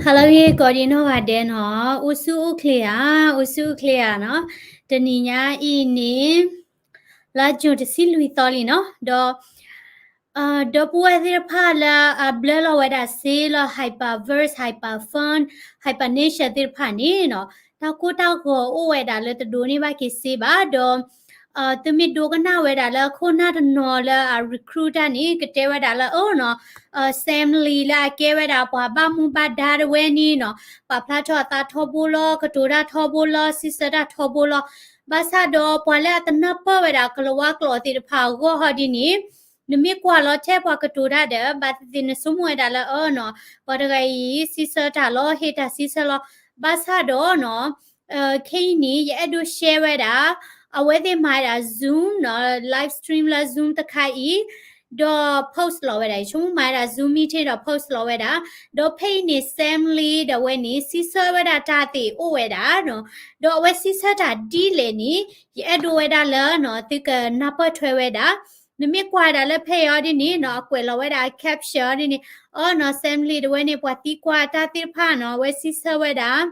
ဟါလၢအဂ့ၤ ကိးဒံနီၢ်ဂၤဒဲးနီၤ, အိၣ်ဆူၣ်အိၣ်ချ့ဧါ, အိၣ်ဆူၣ်အိၣ်ချ့ဧါနီၤ. တနံၤညါအံၤန့ၣ် လါ June တဆံလွံၢ်သီလံနီၤ, ဒီး ဒီပုၢ်ဝဲၢ်သ့ၣ်တဖၣ်လၢအဘျၢလီၤဝဲဒၣ်စ့လီၤ hyperverse, hyperfun, hypernature သ့ၣ်တဖၣ်န့ၣ်နီၤ, တၢ်ကိၢ်တၢ်ဂီၤအိၣ်ဝဲဒၣ်လၢတဒိးန့ၢ်ဘၣ်က့ၤစ့ဘၣ်, ဒီး သုမ့ၢ်ဒိကနၣ်ဝဲဒၣ်လၢအခိၣ်နၢ်တနီၤလၢအ recruit တၢ်န့ၣ် ကတဲဝဲဒၣ်လၢအၢနီၤ, Sam Lee လၢအကဲဝဲဒၣ်ပှၤဘၣ်မူဘၣ်ဒါတဝဲန့ၣ်နီၤ, ပာ်ဖျါထီၣ်အသးထီဘိလီၤ, ကတိၤတၢ်ထီဘိလီၤ, စံးဆၢတၢ်ထီဘိလီၤ. ဘၣ်ဆၣ်ဒီးပှၤလၢအတနၢ်ပၢၢ်ဝဲဒၣ်ကလၤဝါကျိာ်သ့ၣ်တဖၣ်အဂီၢ်ဟီဒ်န့ၣ်, နမ့ၢ်ကွၢ်လီၤထဲပှၤကတိၤတၢ်ဒီး ဘၣ်သ့ၣ်သ့ၣ်နဆိကမိၣ်ဝဲဒၣ်လၢအၢနီၤ, ပှၤတဂၤအံၤ စံးဆၢတၢ်လီၤ, ဟ့ၣ်တၢ်စံးဆၢလီၤ. ဘၣ်ဆၣ်ဒီးနီၤ ခဲအံၤန့ၣ် ယအဲၣ်ဒိး share ဝဲဒၣ်, အဝဲသ့ၣ်မၤဝဲဒၣ် Zoom နီၤ, live stream လၢ Zoom တခါအံၤ, ဒီး post လီၤဝဲဒၣ်, ယဆိကမိၣ်မၤဝဲဒၣ် Zoom meeting ဒီး post လီၤဝဲဒၣ်, ဒီးဖဲအံၤန့ၣ် Sam Lee ဒီးအဝဲန့ၣ် စံးဆၢဝဲဒၣ်တၢ်သ့ၣ်အိၣ်ဝဲဒၣ်နီၤ, ဒီးအဝဲစံးဆၢတၢ်ဒ်လဲၣ်န့ၣ် ယအဲၣ်ဒိးဝဲဒၣ်လၢနီၤ သုကနၢ်ပၢၢ်ထွဲဝဲဒၣ်. နမ့ၢ်ကွၢ်ဝဲဒၣ်လၢဖဲအံၤအီၤဒ်န့ၣ်နီၤ, အကွဲးလီၤဝဲဒၣ်အ caption အီၤဒ်န့ၣ်, အၢနီၤ Sam Lee ဒီးအဝဲန့ၣ် ပှၤသံကွၢ်တၢ်သ့ၣ်တဖၣ်နီၤ, အဝဲစံးဆၢဝဲဒၣ်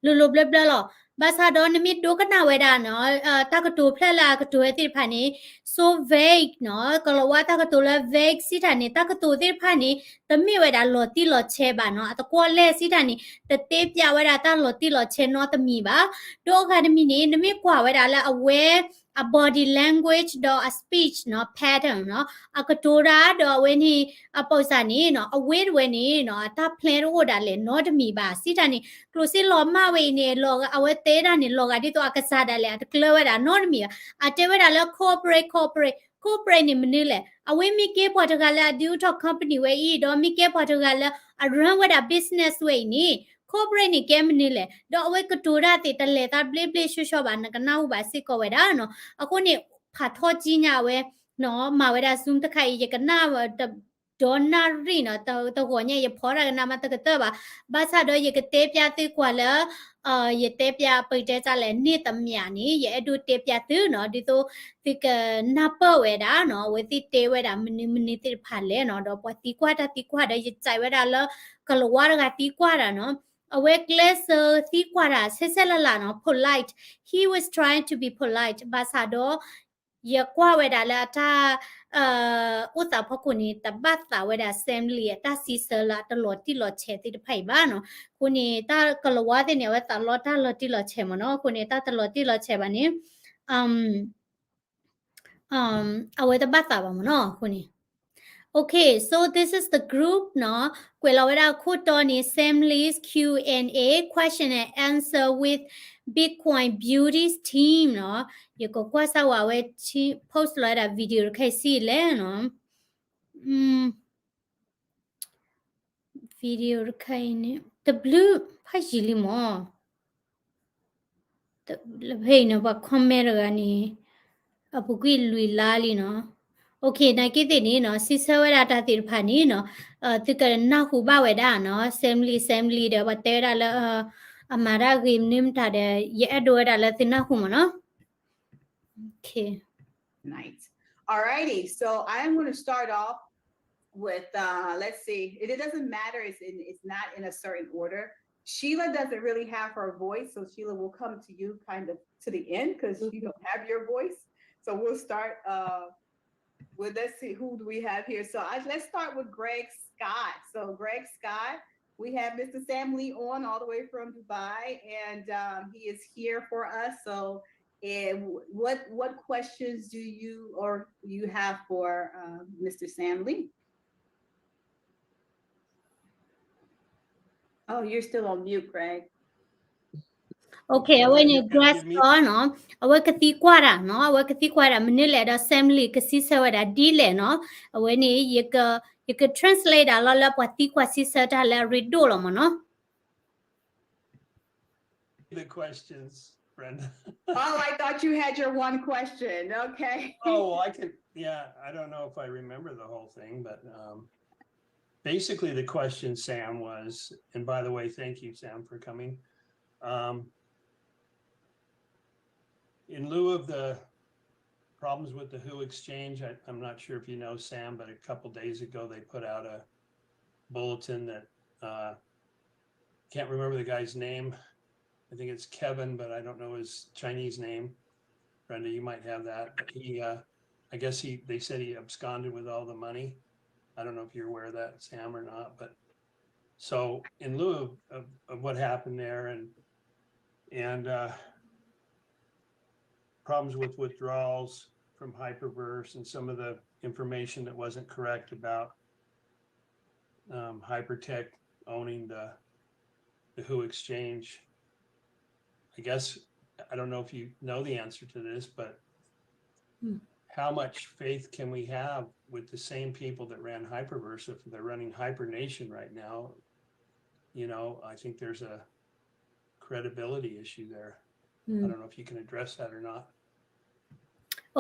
လိၤလိၤဘျၢဘျၢလီၤ. ဘၣ်ဆၣ်ဒီးနမ့ၢ်ဒိကနၣ်ဝဲဒၣ်နီၤ, တၢ်ကတိၤဖျၢၣ်လၢအကတိၤဝဲသ့ၣ်တဖၣ်န့ၣ် so vague နီၤ, ကလၤဝါတၢ်ကတိၤလၢ vague စံးတၢ်န့ၣ် တၢ်ကတိၤသ့ၣ်တဖၣ်န့ၣ် တမ့ၢ်ဝဲဒၣ်လီၤတံၢ်လီၤဆဲးဘၣ်နီၤ, အသကွီၢ်လဲၢ်စံးတၢ်န့ၣ် တတဲပျးဝဲဒၣ်တၢ်လီၤတံၢ်လီၤဆဲးနီတမံၤဘၣ်. ဒီးအဂၤတမံၤန့ၣ် နမ့ၢ်ကွၢ်ဝဲဒၣ်လၢအဝဲ အ body language ဒီးအ speech နီၤ pattern နီၤ, အကတိၤတၢ်ဒီးအဝဲန့ၣ် အပိာ်စၢ်န့ၣ်နီၤ, အဝဲတဝဲန့ၣ်နီၤ အတၢ် plan တအိၣ်ဒၣ်လဲာ်နီတမံၤဘၣ် စံးတၢ်န့ၣ် ကျိၣ်စ့လီၤမၢ်ဝဲအံၤန့ၣ် အဝဲတဲဒၣ်န့ၣ် လီၤဂာ်ဒ်သိးအကစၢ်ဒၣ်လဲာ် အတကျၢၤဝဲဒၣ်နီတမံၤဘၣ်. အတဲဝဲဒၣ်လၢ corporate, corporate, corporate န့ၣ်မနုၤလဲၣ်, အဝဲမ့ၢ်ကဲပှၤတဂၤလၢအဒုးအိၣ်ထီၣ် company ဝဲအံၤ ဒီးမ့ၢ်ကဲပှၤတဂၤလၢအ run ဝဲဒၣ် business ဝဲအံၤန့ၣ် corporate န့ၣ်ကဲမနုၤလဲၣ်, ဒီးအဝဲကတိၤတၢ်သ့ၣ်တလဲၤသးဘျ့ဘျ့ဆှီဆှီဘၣ် နကနၢ်ဟူဘၣ်စ့ၢ်ကီးဝဲဒၣ်နီၤ. အဃိန့ၣ် ဖးထီကံညါအဝဲ မၤဝဲဒၣ် Zoom တခါအံၤ ယကနၣ် ဒီနၣ်ရံၣ်နီၤ, တဂီၤညါယဖီတၢ်ကနၣ်မးတကတၢၢ်ဘၣ်. ဘၣ်ဆၣ်ဒီးယကတဲပျးသုကွၢ်လၢ ယတဲပျးပကတဲတၢ်လဲၣ်န့ၣ်တမံၤန့ၣ် ယအဲၣ်ဒိးတဲပျးသုနီၤ, ဒ်သိးသုကနၢ်ပၢၢ်ဝဲဒၣ်နီၤ, အဝဲသ့ၣ်တဲဝဲဒၣ်မနုၤမနုၤသ့ၣ်တဖၣ်လဲၣ်နီၤ, ဒီးပှၤသံကွၢ်တၢ်သံကွၢ်ဒီး ယစံးဝဲဒၣ်လၢ ကလၤဝါတဂၤသံကွၢ်တၢ်နီၤ, အဝဲကျဲးစၢးသံကွၢ်တၢ်ဆဲးဆဲးလၤလၤနီၤ, polite, he was trying to be polite, ဘၣ်ဆၣ်ဒီး ယကွၢ်ဝဲဒၣ်လၢအတၢ် အိၣ်သးဖီခိၣ်န့ၣ် တဘၣ်သးဝဲဒၣ် Sam Lee အတၢ်စံးဆၢလၢအတလီၤတံၢ်လီၤဆဲးသ့ၣ်တဖၣ်အံၤဘၣ်နီၤ. အဃိန့ၣ် တၢ်ကလၤဝါသ့ၣ်န့ၣ် အဝဲသးလီတၢ်လီၤတံၢ်လီၤဆဲးမ့ၢ်နီၤ. အဃိန့ၣ် တၢ်တလီၤတံၢ်လီၤဆဲးဘၣ်န့ၣ် အဝဲတဘၣ်သးဘၣ်မ့ၢ်နီၤ. အဃိန့ၣ် Okay, so this is the group နီၤ, ကွဲးလီၤဝဲဒၣ်ခိၣ်တီန့ၣ် Sam Lee's Q and A, question and answer with Bitcoin Beauties team နီၤ. ယကကွၢ်စၢ်ဝဲအဝဲ post လီၤဝဲဒၣ် video တခါအံၤစံးလဲၣ်နီၤ. video တခါအံၤန့ၣ် တဘျုးဖးယံာ်လံမ့ၢ် ဖဲအံၤန့ၣ် ပှၤ comment တဂၤန့ၣ် အပူၤကွံာ်လွံၢ်လါလံနီၤ. Okay, နာ်က့သ့ၣ်န့ၣ်နီၤ စံးဆၢဝဲဒၣ်တၢ်သ့ၣ်တဖၣ်န့ၣ်နီၤ သုကနၢ်ဟူဘၣ်ဝဲဒၣ်နီၤ Sam Lee, Sam Lee ဒီး ပှၤတဲဝဲဒၣ်လၢ အမၤတၢ်ဂ့ၤမနုၤမတၤဒီး ယအဲၣ်ဒိးဝဲဒၣ်လၢသုနၢ်ဟူမ့ၢ်နီၤ. Okay. Nice. Alrighty, so I am going to start off with, uh, let's see, it, it doesn't matter, it's in, it's not in a certain order. Sheila doesn't really have her voice, so Sheila will come to you kind of to the end because you don't have your voice. So we'll start, uh, with, let's see, who do we have here? So I, let's start with Greg Scott. So Greg Scott, we have Mister Sam Lee on all the way from Dubai, and um, he is here for us. So and what what questions do you or you have for uh, Mister Sam Lee? Oh, you're still on mute, Greg. Okay, အဝဲန့ၣ် Greg Scott နီၤ, အဝဲကသံကွၢ်တၢ်နီၤ, အဝဲကသံကွၢ်တၢ်မနုၤလဲၣ်ဒီး Sam Lee ကစံးဆၢဝဲဒၣ်ဒ်လဲၣ်နီၤ, အဝဲန့ၣ် ယက translate တၢ်လၢပှၤသံကွၢ်စံးဆၢတၢ်လၢအရ့ဒိၣ်လီၤမ့ၢ်နီၤ. The questions, Brenda. Oh, I thought you had your one question. Okay. Oh, I could, yeah, I don't know if I remember the whole thing, but um, basically the question, Sam, was, and by the way, thank you, Sam, for coming. Um, in lieu of the problems with the Who Exchange, I, I'm not sure if you know, Sam, but a couple days ago they put out a bulletin that uh, can't remember the guy's name. I think it's Kevin, but I don't know his Chinese name. Brenda, you might have that. But he, uh, I guess he, they said he absconded with all the money. I don't know if you're aware of that, Sam, or not, but so in lieu of, of, of what happened there and, and, uh, problems with withdrawals from Hyperverse and some of the information that wasn't correct about um, Hypertech owning the, the Who Exchange. I guess, I don't know if you know the answer to this, but how much faith can we have with the same people that ran Hyperverse if they're running Hypernation right now? You know, I think there's a credibility issue there. I don't know if you can address that or not.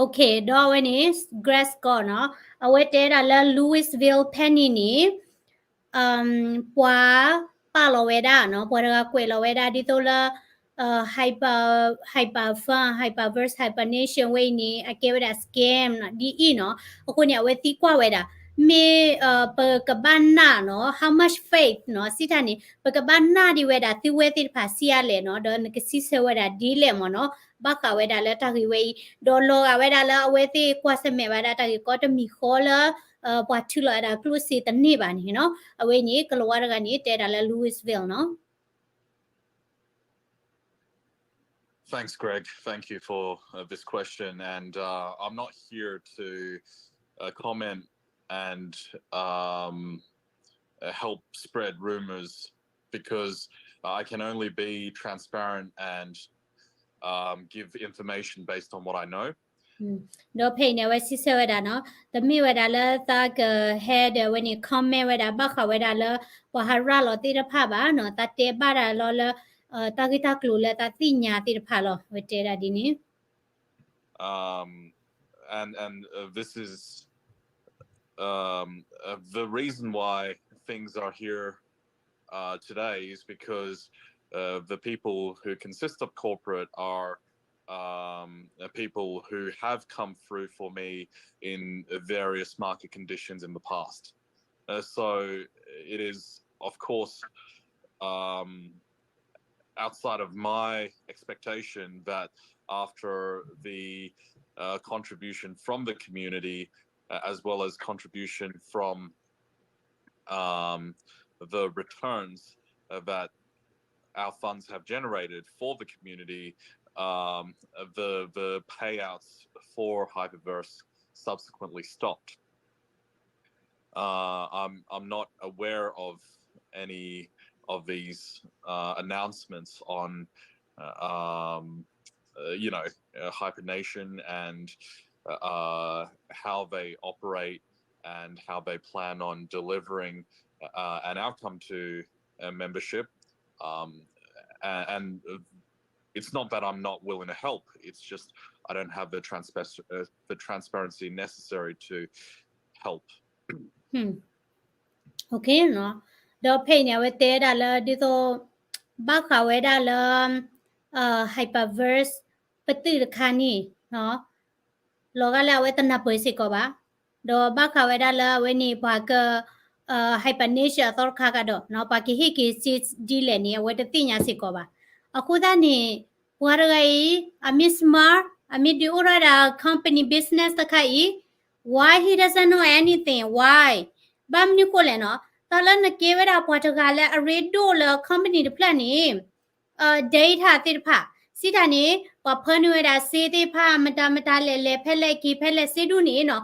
Okay, ဒီးအဝဲန့ၣ် Greg ကီးနီၤ, အဝဲတဲဒၣ်လၢ Louisville Penny န့ၣ် ပှၤပာ်လီၤဝဲဒၣ်နီၤ, ပှၤတဂၤကွဲးလီၤဝဲဒၣ်ဒ်သိးလၢ hyper hyper fund hyper verse hyper nation ဝဲအံၤန့ၣ် အကဲဝဲဒၣ် scam နီၤ, ဒ်အံၤနီၤ. အဃိန့ၣ် အဝဲသံကွၢ်ဝဲဒၣ် မ့ၢ် ပကဘၣ်နာ်နီၤ how much faith နီၤ, စံးတၢ်န့ၣ် ပကဘၣ်နာ်ဒံးဝဲဒၣ်သုဝဲသ့ၣ်တဖၣ်ဆံးအါလဲၣ်နီၤ, ဒီးနကစံးဆၢဝဲဒၣ်ဒ်လဲၣ်မ့ၢ်နီၤ, ဘၣ်ဃးဝဲဒၣ်လၢတၢ်ဂ့ၢ်ဝဲအံၤ, ဒီးလီၤဂာ်ဝဲဒၣ်လၢအဝဲသ့ၣ်ကွၢ်ဆၢၣ်မဲာ်ဝဲဒၣ်တၢ်ဂ့ၢ်ကီတမံၤဃီလၢ ပှၤထုးလီၤဝဲဒၣ်ကျိၣ်စ့တန့ၢ်ဘၣ်န့ၣ်နီၤ. အဝဲန့ၣ် ကလီၤဝါတဂၤန့ၣ် တဲဒၣ်လၢ Louisville နီၤ. Thanks, Greg. Thank you for uh, this question. And uh, I'm not here to uh, comment and um, uh, help spread rumors because I can only be transparent and um, give information based on what I know. ဒီးဖဲအံၤန့ၣ် အဝဲစံးဆၢဝဲဒၣ်နီၤ, တမ့ၢ်ဝဲဒၣ်လၢသးကဟဲဒီးအဝဲန့ၣ် comment ဝဲဒၣ် ဘၣ်ဃးဝဲဒၣ်လၢ ပှၤဟးရၤလီၤသ့ၣ်တဖၣ်ဘၣ်နီၤ, သးတဲဘၣ်ဒၣ်လီၤလၢ တၢ်ဂ့ၢ်တၢ်ကျိၤလၢသးသ့ၣ်ညါသ့ၣ်တဖၣ်လီၤ. အဝဲတဲဒၣ်ဒ်န့ၣ် Um, and and uh, this is um, uh, the reason why things are here uh, today is because uh, the people who consist of corporate are um, uh, people who have come through for me in various market conditions in the past. Uh, so it is, of course, um, outside of my expectation that after the uh, contribution from the community, uh, as well as contribution from um, the returns uh, that our funds have generated for the community, um, the the payouts for Hyperverse subsequently stopped. Uh, I'm I'm not aware of any of these uh, announcements on, uh, um, uh, you know, uh, Hypernation and uh, how they operate and how they plan on delivering uh, an outcome to a membership. Um, and, and it's not that I'm not willing to help. It's just I don't have the, transpa- uh, the transparency necessary to help. Okay နီၤ, ဒီးဖဲအံၤန့ၣ် အဝဲတဲဒၣ်လၢ ဒ်သိး ဘၣ်ဃးဝဲဒၣ်လၢ Hyperverse ပသုးတခါန့ၣ် လီၤဂာ်လၢအဝဲတနၢ်ပၢၢ်စ့ၢ်ကီးဘၣ်, ဒီးဘၣ်ဃးဝဲဒၣ်လၢအဝဲန့ၣ် ပှၤက Hypernation အသီတခါကဒီး ပှၤကဟ့ၣ်က့ၤစ့ဒ်လဲၣ်န့ၣ် အဝဲတသ့ၣ်ညါစ့ၢ်ကီးဘၣ်. အဃိသတးန့ၣ် ပှၤတဂၤအံၤ အမ့ၢ် smart အမ့ၢ်ဒုးအိၣ်ထီၣ်ဝဲဒၣ် company business တခါအံၤ why he doesn't know anything, why? ဘၣ်မနုၤဃိလဲၣ်နီၤ, တၢ်လၢနကဲဝဲဒၣ်ပှၤတဂၤလၢအရ့ဒိၣ်လၢ company တဖျၢၣ်န့ၣ် data သ့ၣ်တဖၣ် စံးတၢ်န့ၣ် ပှၤဖၢနုာ်ဝဲဒၣ်စ့သ့ၣ်တဖၣ် မတၤမတၤလဲၣ်လဲၣ် ဖဲလဲၣ်က့ၤဖဲလဲၣ်စ့ဒူၣ်န့ၣ်နီၤ,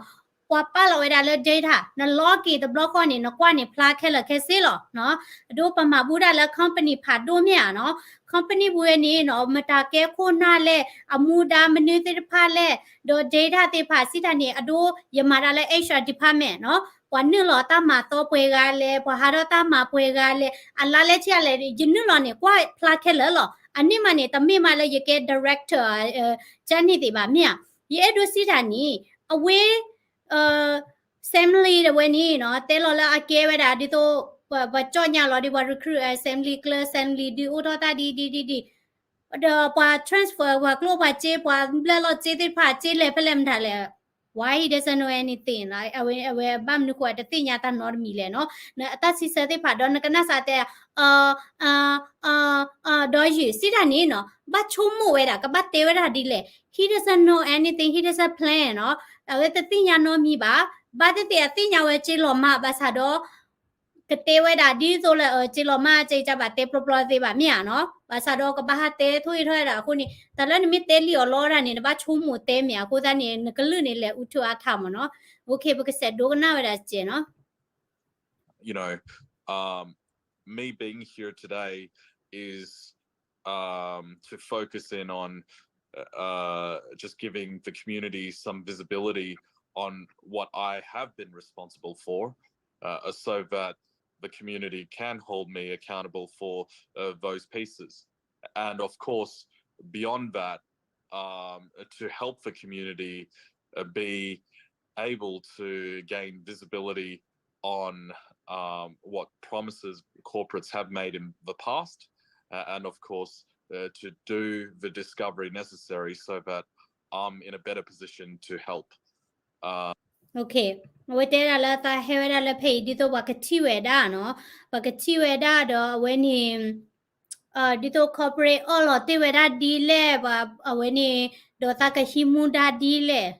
ပှၤပာ်လီၤဝဲဒၣ်လၢ data နလီက့ၤတဘျီဃီန့ၣ် နကွၢ်န့ၣ်ဖျါခဲလၢာ်ခဲဆ့လီၤ. အဒိပမၤဘူၣ်ဒၣ်လၢ company ဖးဒိၣ်မ့ၢ်ဧါနီၤ, company ပူၤဝဲန့ၣ်နီၤ မတၤကဲခိၣ်နၢ်လဲၣ် အမူဒါမနုၤသ့ၣ်တဖၣ်လဲၣ်, ဒီး data သ့ၣ်တဖၣ် စံးတၢ်န့ၣ် အဒိယမၤတၢ်လၢ H R department နီၤ, ပှၤနုာ်လီၤတၢ်မၤသီပှဲၤဂၤလဲၣ်, ပှၤဟးထီၣ်တၢ်မၤပှဲၤဂၤလဲၣ်, အလါလဲထံအလဲၣ် ယနုာ်လီၤန့ၣ် ကွၢ်ဖျါခဲလၢာ်လီၤ. အန့ၣ်မးန့ၣ် တမ့ၢ်မးလၢယကဲ director ကန့ၣ်သ့ၣ်ဘၣ်မ့ၢ်ဧါ. ယအဲၣ်ဒိးစံးတၢ်န့ၣ် အဝဲ assembly တဝဲန့ၣ်နီၤ တဲလီၤလၢအကဲဝဲဒၣ်ဒ်သိး ပှၤကၠီၣ်ညါလီၤဒီးပှၤ recruit assembly ကျၢ assembly ဒုးအိၣ်ထီၣ်တၢ်ဒ်ဒ်ဒ်ဒ် ဒီးပှၤ transfer ပှၤကျိၣ်ပှၤစ့ ပှၤဘျဲၣ်လီၤစ့သ့ၣ်တဖၣ် စ့လဲၤဖဲလဲၣ်မတၤလဲၣ် why he doesn't know anything လီၤ. အဝဲ အဝဲဘၣ်မနုၤဃိအတသ့ၣ်ညါတၢ်နီတမံၤလဲၣ်နီၤ. နအတၢ်စံးဆၢသ့ၣ်တဖၣ်ဒီးနကနၣ်စးတဲ အ အ အ ဒီးယုၢ်စံးတၢ်န့ၣ်နီၤ ဘၣ်ဆိကမိၣ်ဝဲဒၣ် ကဘၣ်တဲဝဲဒၣ်ဒ်လဲၣ်. He doesn't know anything, he doesn't plan နီၤ. အဝဲတသ့ၣ်ညါနီတမံၤဘၣ်. ဘၣ်သ့ၣ်သ့ၣ်အသ့ၣ်ညါဝဲက့လီၤမၢ် ဘၣ်ဆၣ်ဒီး ကတဲဝဲဒၣ်ဒ်သိးလၢ အက့လီၤမၢ် ကကဘၣ်တဲပျီပျီသ့ဘၣ်မ့ၢ်ဧါနီၤ. ဘၣ်ဆၣ်ဒီးကဘၣ်ဟးတဲထိၣ်ဂ့ၤထီၣ်ဝဲဒၣ်အဃိန့ၣ် တၢ်လၢနမ့ၢ်တဲလံာ်အီၤလီတၢ်န့ၣ် နဘၣ်ဆိကမိၣ်တဲမ့ၢ်အဃိသတးန့ၣ် နကလုၢ်န့ၣ်လဲၤအူထုအါထါမ့ၢ်နီၤ. Okay ပကစဲးဒိကနၣ်ဝဲဒၣ်စဲးနီၤ. You know, um, me being here today is um, to focus in on uh, just giving the community some visibility on what I have been responsible for uh, so that the community can hold me accountable for uh, those pieces. And of course, beyond that, um, to help the community uh, be able to gain visibility on um, what promises corporates have made in the past, uh, and of course, uh, to do the discovery necessary so that I'm in a better position to help. Uh, Okay, အဝဲတဲဒၣ်လၢသးဟဲဝဲဒၣ်လၢဖဲအံၤ ဒ်သိးပှၤကထံၣ်ဝဲဒၣ်နီၤ, ပှၤကထံၣ်ဝဲဒၣ်ဒီးအဝဲန့ၣ် ဒ်သိး corporate အီၣ်လီၤတ့ၢ်ဝဲဒၣ်ဒ်လဲၣ်, အဝဲန့ၣ် ဒီးသးကဟံးမူဒါဒ်လဲၣ်.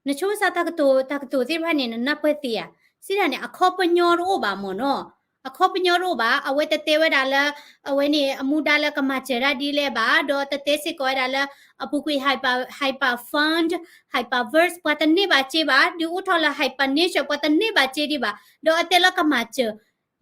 နဆိကမိၣ်စ့ၢ်တၢ်ကတိၤ တၢ်ကတိၤသ့ၣ်တဖၣ်န့ၣ် နနၢ်ပၢၢ်သ့ဧါ. စံးဒၣ်န့ၣ် အခီပညီတအိၣ်ဘၣ်မ့ၢ်နီၤ. အခီပညီတအိၣ်ဘၣ်. အဝဲတတဲဝဲဒၣ်လၢ အဝဲန့ၣ် အမူဒါလၢကမၤစၢၤတၢ်ဒ်လဲၣ်ဘၣ်, ဒီးတတဲစ့ၢ်ကီးဝဲဒၣ်လၢ အပူၤကွံာ် hyper, hyper fund, hyperverse ပှၤတန့ၢ်ဘၣ်စ့ဘၣ်, ဒုးအိၣ်ထီၣ်လၢ hyper nature ပှၤတန့ၢ်ဘၣ်စ့ဒံးဘၣ်, ဒီးအတဲလၢကမၤစၢၤ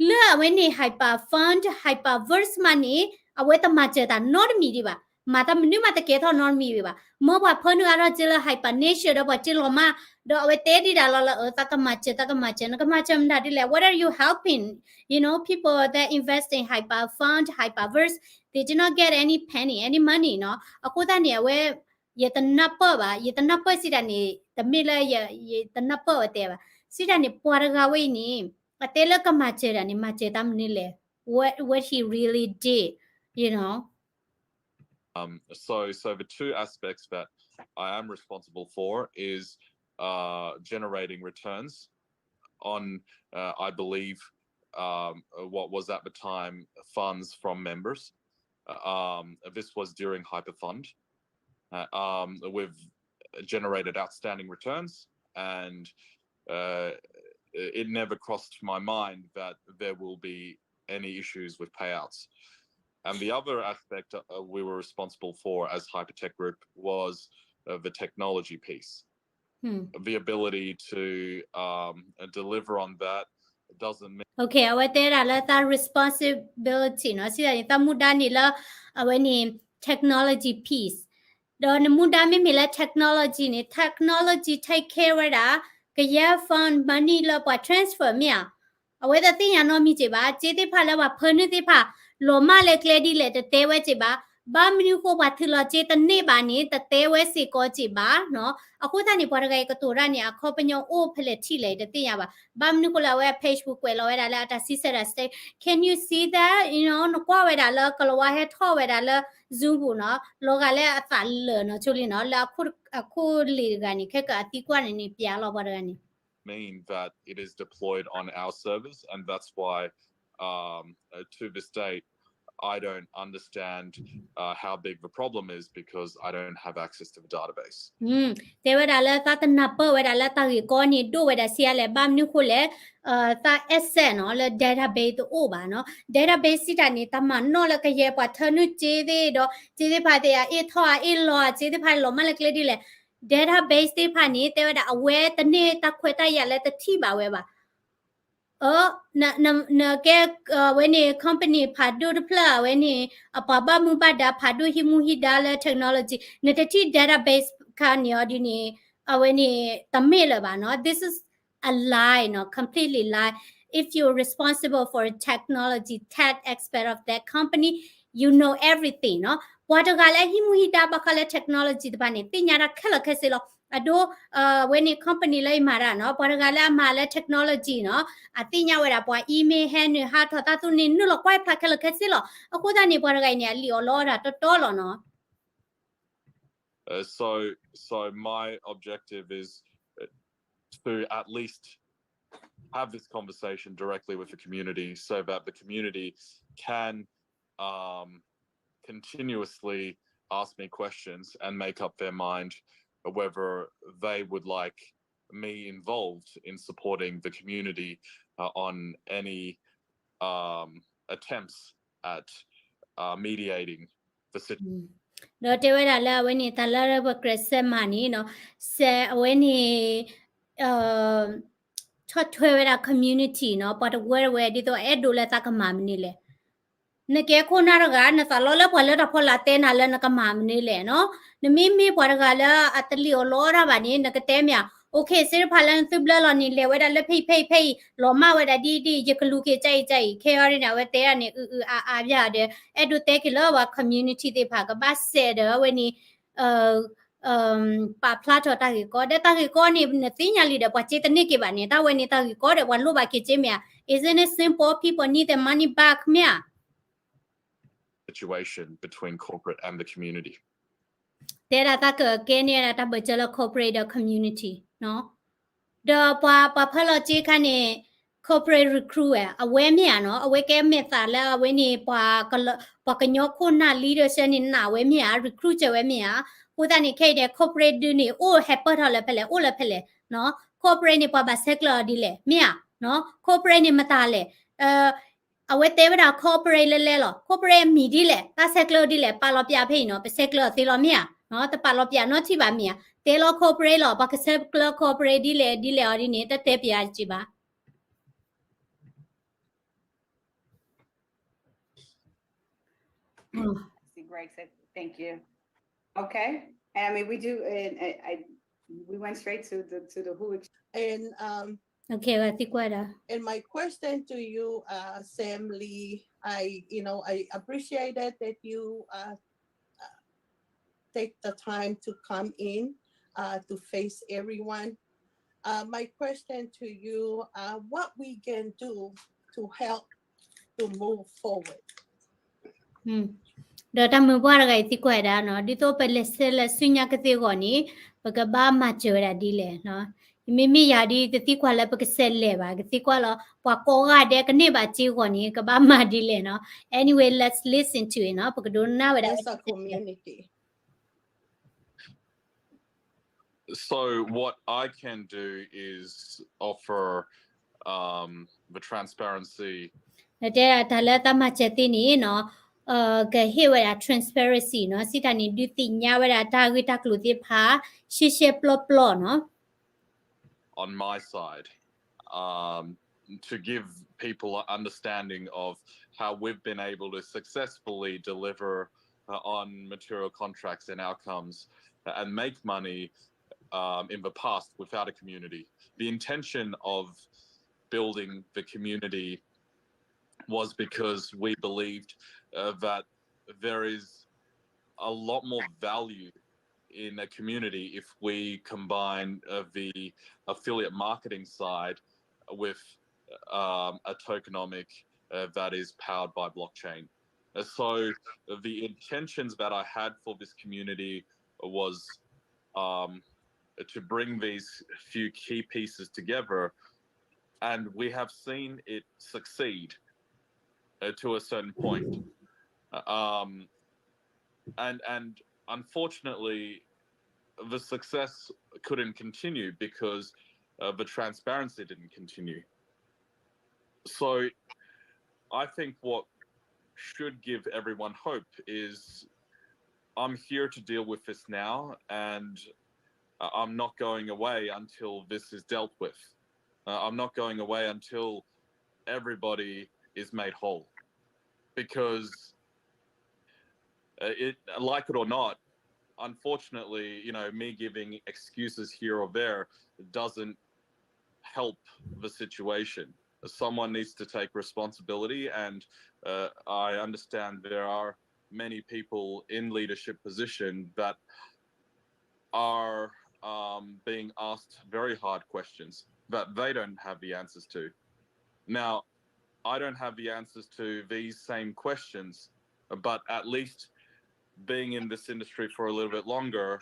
လၢအဝဲန့ၣ် hyper fund, hyperverse မးန့ၣ် အဝဲတမၤစၢၤတၢ်နီတမံၤဒံးဘၣ်. မၤတၢ်မနုၤမးတကဲထီၣ်နီတမံၤဒံးဘၣ်. မ့ၢ်ပှၤဖၢနုာ်အါထီၣ်စ့လၢ hyper nature ဒီးပှၤစ့လီၤမး, ဒီးအဝဲတဲဒံးဒၣ်လီၤလၢ အၢ သးကမၤစၢၤ သးကမၤစၢၤ နကမၤစၢၤမတၤဒ်လဲၣ်. What are you helping? You know, people that invest in hyper fund, hyperverse, they did not get any penny, any money နီၤ. အဃိသတးန့ၣ် အဝဲ ယတနၢ်ပၢၢ်ဘၣ်, ယတနၢ်ပၢၢ်စံးဒၣ်န့ၣ် တမ့ၢ်လၢယတနၢ်ပၢၢ်ဝဲတဲဘၣ်. စံးဒၣ်န့ၣ် ပှၤတဂၤဝဲအံၤန့ၣ် အတဲလၢကမၤစၢၤဒၣ်န့ၣ် မၤစၢၤတၢ်မနုၤလဲၣ်. What, what he really did, you know. Um, so, so the two aspects that I am responsible for is uh, generating returns on, uh, I believe, um, what was at the time funds from members. Uh, um, this was during Hyperfund. Uh, um, we've generated outstanding returns, and uh, it never crossed my mind that there will be any issues with payouts. And the other aspect uh, we were responsible for as Hypertech Group was uh, the technology piece. The ability to um, deliver on that doesn't mean Okay, အဝဲတဲဒၣ်လၢသး responsibility နီၤ, စံးဒၣ်န့ၣ် သးမူဒါန့ၣ်လၢ အဝဲန့ၣ် technology piece ဒီးနမူဒါမ့မ့ၢ်လၢ technology န့ၣ် technology take care ဝဲဒၣ် ကယဲၢ် fund money လၢပှၤ transfer မ့ၢ်ဧါ. အဝဲတသ့ၣ်ညါနီတမံၤစ့ၢ်ဘၣ်. စ့သ့ၣ်တဖၣ်လၢပှၤဖၢနုာ်သ့ၣ်တဖၣ် လီၤမၢ်လၢကျဲဒ်လဲၣ် တတဲဝဲစ့ၢ်ဘၣ်. ဘၣ်မနုၤဃိပှၤထုးလီၤစ့တန့ၢ်ဘၣ်န့ၣ် တတဲဝဲစ့ၢ်ကီးစ့ၢ်ဘၣ်နီၤ. အဃိသတးန့ၣ် ပှၤတဂၤအံၤကတိၤတၢ်န့ၣ် အခီပညီအိၣ်ဖဲလဲၣ်ထံၣ်လဲၣ် ယတသ့ၣ်ညါဘၣ်. ဘၣ်မနုၤဃိလၢအဝဲအ page ပူၤကွဲးလီၤဝဲဒၣ်လၢအတၢ်စံးဆၢဒၣ် state, can you see that? You know, နကွၢ်ဝဲဒၣ်လၢကလၤဝါဟဲထီၣ်ဝဲဒၣ်လၢ Zoom ပူၤနီၤ, လီၤဂာ်လၢအသးလၢာ်နီၤ ဆိလံနီၤ, လၢအခိၣ်လ့ၣ်တဂၤန့ၣ် ခဲကၢအသံကွၢ်န့ၣ်န့ၣ် ပျးလီၤပှၤတဂၤန့ၣ် mean that it is deployed on our servers, and that's why, um, uh, to this date, I don't understand uh, how big the problem is because I don't have access to the database. တဲဝဲဒၣ်လၢသးတနၢ်ပၢၢ်ဝဲဒၣ်လၢတၢ်ဂ့ၢ်ကီန့ၣ် ဒိၣ်ဝဲဒၣ်ဆံးအါလဲၣ်, ဘၣ်မနုၤဃိလဲၣ်, သး access နီၤ လၢ database တအိၣ်ဘၣ်နီၤ. Database စံးတၢ်န့ၣ် တၢ်မၤနီၣ်လၢကယဲၢ်ပှၤထၢနုာ်စ့သ့ၣ်ဒီး စ့သ့ၣ်တဖၣ်သ့ၣ် အအ့ၣ်ထီၣ်အအ့ၣ်လီၤ စ့သ့ၣ်တဖၣ်လီၤမၢ်လၢကျဲဒ်လဲၣ် database သ့ၣ်တဖၣ်န့ၣ် တဲဝဲဒၣ်အဝဲတန့ၢ်တၢ်ခွဲးတၢ်ယာ်လၢတထံၣ်ဘၣ်ဝဲဘၣ်. အၢ နကဲ အဝဲန့ၣ် company ဖးဒိၣ်တဖျၢၣ် အဝဲန့ၣ် အပှၤဘၣ်မူဘၣ်ဒါဖးဒိၣ်ဟံးမူဟံးဒါလၢ technology နတထံၣ် database ခါန့ၣ်အီၤဒ်န့ၣ် အဝဲန့ၣ် တမ့ၢ်လၢၤဘၣ်နီၤ. This is a lie နီၤ, completely lie. If you're responsible for a technology, tech expert of that company, you know everything နီၤ. ပှၤတဂၤလၢအဟံးမူဟံးဒါဘၣ်ဃးလၢ technology တဖၣ်န့ၣ် သ့ၣ်ညါတၢ်ခဲလၢာ်ခဲဆ့လီၤ. အဒိ အဝဲန့ၣ် company လၢယမၤတၢ်နီၤ, ပှၤတဂၤလၢအမၤလၢ technology နီၤ, အသ့ၣ်ညါဝဲဒၣ်ပှၤ email ဟဲနုာ်ဟးထီၣ်သးသူန့ၣ် နုာ်လီၤကွၢ်ဖျါခဲလၢာ်ခဲဆ့လီၤ. အဃိသတးန့ၣ် ပှၤတဂၤအံၤန့ၣ် အလံၣ်အီၣ်လီအီၣ်တၢ်တီတီလီၤနီၤ. Uh, so, so my objective is uh, to at least have this conversation directly with the community so that the community can um, continuously ask me questions and make up their mind whether they would like me involved in supporting the community uh, on any um, attempts at uh, mediating the situation. ဒီးတဲဝဲဒၣ်လၢအဝဲန့ၣ် တၢ်လၢပကြၢးစဲးမၤန့ၣ်နီၤ, စဲးအဝဲန့ၣ် ဆီၣ်ထွဲဝဲဒၣ် community နီၤ, ပှၤတဝၢတဝဲ ဒ်သိးအဲၣ်ဒိးလၢသးကမၤမနုၤလဲၣ်. နကဲခိၣ်နၢ်တဂၤ နသးလီလၢပှၤလၢတၢ်ဖီလာ်တဲနၤလၢနကမၤမနုၤလဲၣ်နီၤ. နမ့မ့ၢ်ပှၤတဂၤလၢအတလံၣ်အီၣ်လီအီၣ်တၢ်ဘၣ်န့ၣ် နကတဲမ့ၢ်ဧါ. Okay စ့တဖၣ်လၢနသုဘျၢလီၤန့ၣ် လဲၤဝဲဒၣ်လၢဖဲအံၤဖဲအံၤဖဲအံၤ လီၤမၢ်ဝဲဒၣ်ဒ်အံၤဒ်အံၤ ယကလူၤက့ၤကအံၤကအံၤ ခဲအံၤန့ၣ် အဝဲတဲဒၣ်န့ၣ် အုအုအါအါဘၣ်ဒီး အဲၣ်ဒိးတဲက့ၤလၢပှၤ community သ့ၣ်တဖၣ် ကဘၣ်စဲးဒီးအဝဲန့ၣ် ပာ်ဖျါထီၣ်တၢ်ဂ့ၢ်ကီ ဒီးတၢ်ဂ့ၢ်ကီန့ၣ် နသ့ၣ်ညါလံဒီး ပှၤစ့တန့ၢ်က့ၤဘၣ်န့ၣ် တၢ်ဝဲန့ၣ်တၢ်ဂ့ၢ်ကီဒီး ပှၤလိၣ်ဘၣ်က့ၤစ့မ့ၢ်ဧါ. Isn't it simple? People need their money back မ့ၢ်ဧါ. Situation between corporate and the community. တဲဒၣ်တၢ်ကကဲန့ၢ်ဒၣ်တၢ်ဘၢၣ်စၢၤလၢ corporate ဒီး community နီၤ. ဒီးပှၤပှၤဖၢလီၤစ့ခါန့ၣ် corporate recruit ဝဲ အဝဲမ့ၢ်ဧါနီၤ, အဝဲကဲမဲာ်သးလၢအဝဲန့ၣ် ပှၤကညီခိၣ်နၢ် leadership န့ၣ် နာ်ဝဲမ့ၢ်ဧါ, recruit စၢၤဝဲမ့ၢ်ဧါ. အဃိသတးန့ၣ် ခဲအံၤဒဲး corporate ဒုးန့ၣ် အိၣ်ဟဲပၢၢ်ထီၣ်လၢဖဲလဲၣ် အိၣ်လၢဖဲလဲၣ်နီၤ. corporate န့ၣ် ပှၤဘၣ်ဆဲးကျၢအီၤဒ်လဲၣ် မ့ၢ်ဧါနီၤ. corporate န့ၣ်မတၤလဲၣ် အဝဲတဲဝဲဒၣ် corporate လဲၤလဲၤလီၤ. corporate အမံၤဒ်လဲၣ်, တၢ်ဆဲးကျၢဒ်လဲၣ်, ပာ်လီၤပၠးဖဲအံၤနီၤ, ပဆဲးကျၢအီၤသ့လီၤမ့ၢ်ဧါ. တပာ်လီၤပၠးနီတထံၣ်ဘၣ်မ့ၢ်ဧါ. တဲလီၤ corporate လီၤ, ပှၤကဆဲးကျၢ corporate ဒ်လဲၣ်ဒ်လဲၣ်အီၤဒ်န့ၣ် တတဲပၠးက့ၤဘၣ်. I see Greg said, thank you. Okay. And I mean, we do, and I, I we went straight to the, to the who. And, um, Okay, သံကွၢ်ဒီး and my question to you, uh, Sam Lee, I, you know, I appreciated that you, uh, uh, take the time to come in, uh, to face everyone. Uh, my question to you, uh, what we can do to help to move forward. ဒီးတၢ်မုၢ်ပှၢ်တဂၤအံၤသံကွၢ်ဒၣ်နီၤ, ဒ်သိးပလဲၤဆဲးလဲၤဆူညါကသ့အဂီၢ်န့ၣ် ပကဘၣ်မၤစၢၤဝဲဒၣ်ဒ်လဲၣ်. မ့မ့ၢ်ယၤဒ်တသံကွၢ်လၢပကဆဲးလဲၤဘၣ်, ကသံကွၢ်လီၤ ပှၤကိးဂၤဒဲးကန့ၢ်ဘၣ်စ့အဂီၢ်န့ၣ် ကဘၣ်မၤဒ်လဲၣ်နီၤ. Anyway, let's listen to it နီၤ, ပကဒိကနၣ်ဝဲဒၣ် As a community. So what I can do is offer um, the transparency. နတဲဒၣ်တၢ်လၢတၢ်မၤစၢၤသ့န့ၣ်နီၤ, ကဟ့ၣ်ဝဲဒၣ် transparency နီၤ, စံးတၢ်န့ၣ် ဒုးသ့ၣ်ညါဝဲဒၣ်တၢ်ဂ့ၢ်တၢ်ကျိၤသ့ၣ်တဖၣ် ရှဲရှဲပျီပျီနီၤ. On my side, um, to give people an understanding of how we've been able to successfully deliver uh, on material contracts and outcomes uh, and make money um, in the past without a community. The intention of building the community was because we believed uh, that there is a lot more value in a community if we combine uh, the affiliate marketing side with um, a tokenomic uh, that is powered by blockchain. Uh, so the intentions that I had for this community was um, to bring these few key pieces together, and we have seen it succeed uh, to a certain point. Uh, um, and and unfortunately, the success couldn't continue because uh, the transparency didn't continue. So I think what should give everyone hope is I'm here to deal with this now, and uh, I'm not going away until this is dealt with. Uh, I'm not going away until everybody is made whole. Because uh, it, like it or not, unfortunately, you know, me giving excuses here or there doesn't help the situation. Someone needs to take responsibility, and uh, I understand there are many people in leadership position that are um, being asked very hard questions that they don't have the answers to. Now, I don't have the answers to these same questions, but at least being in this industry for a little bit longer,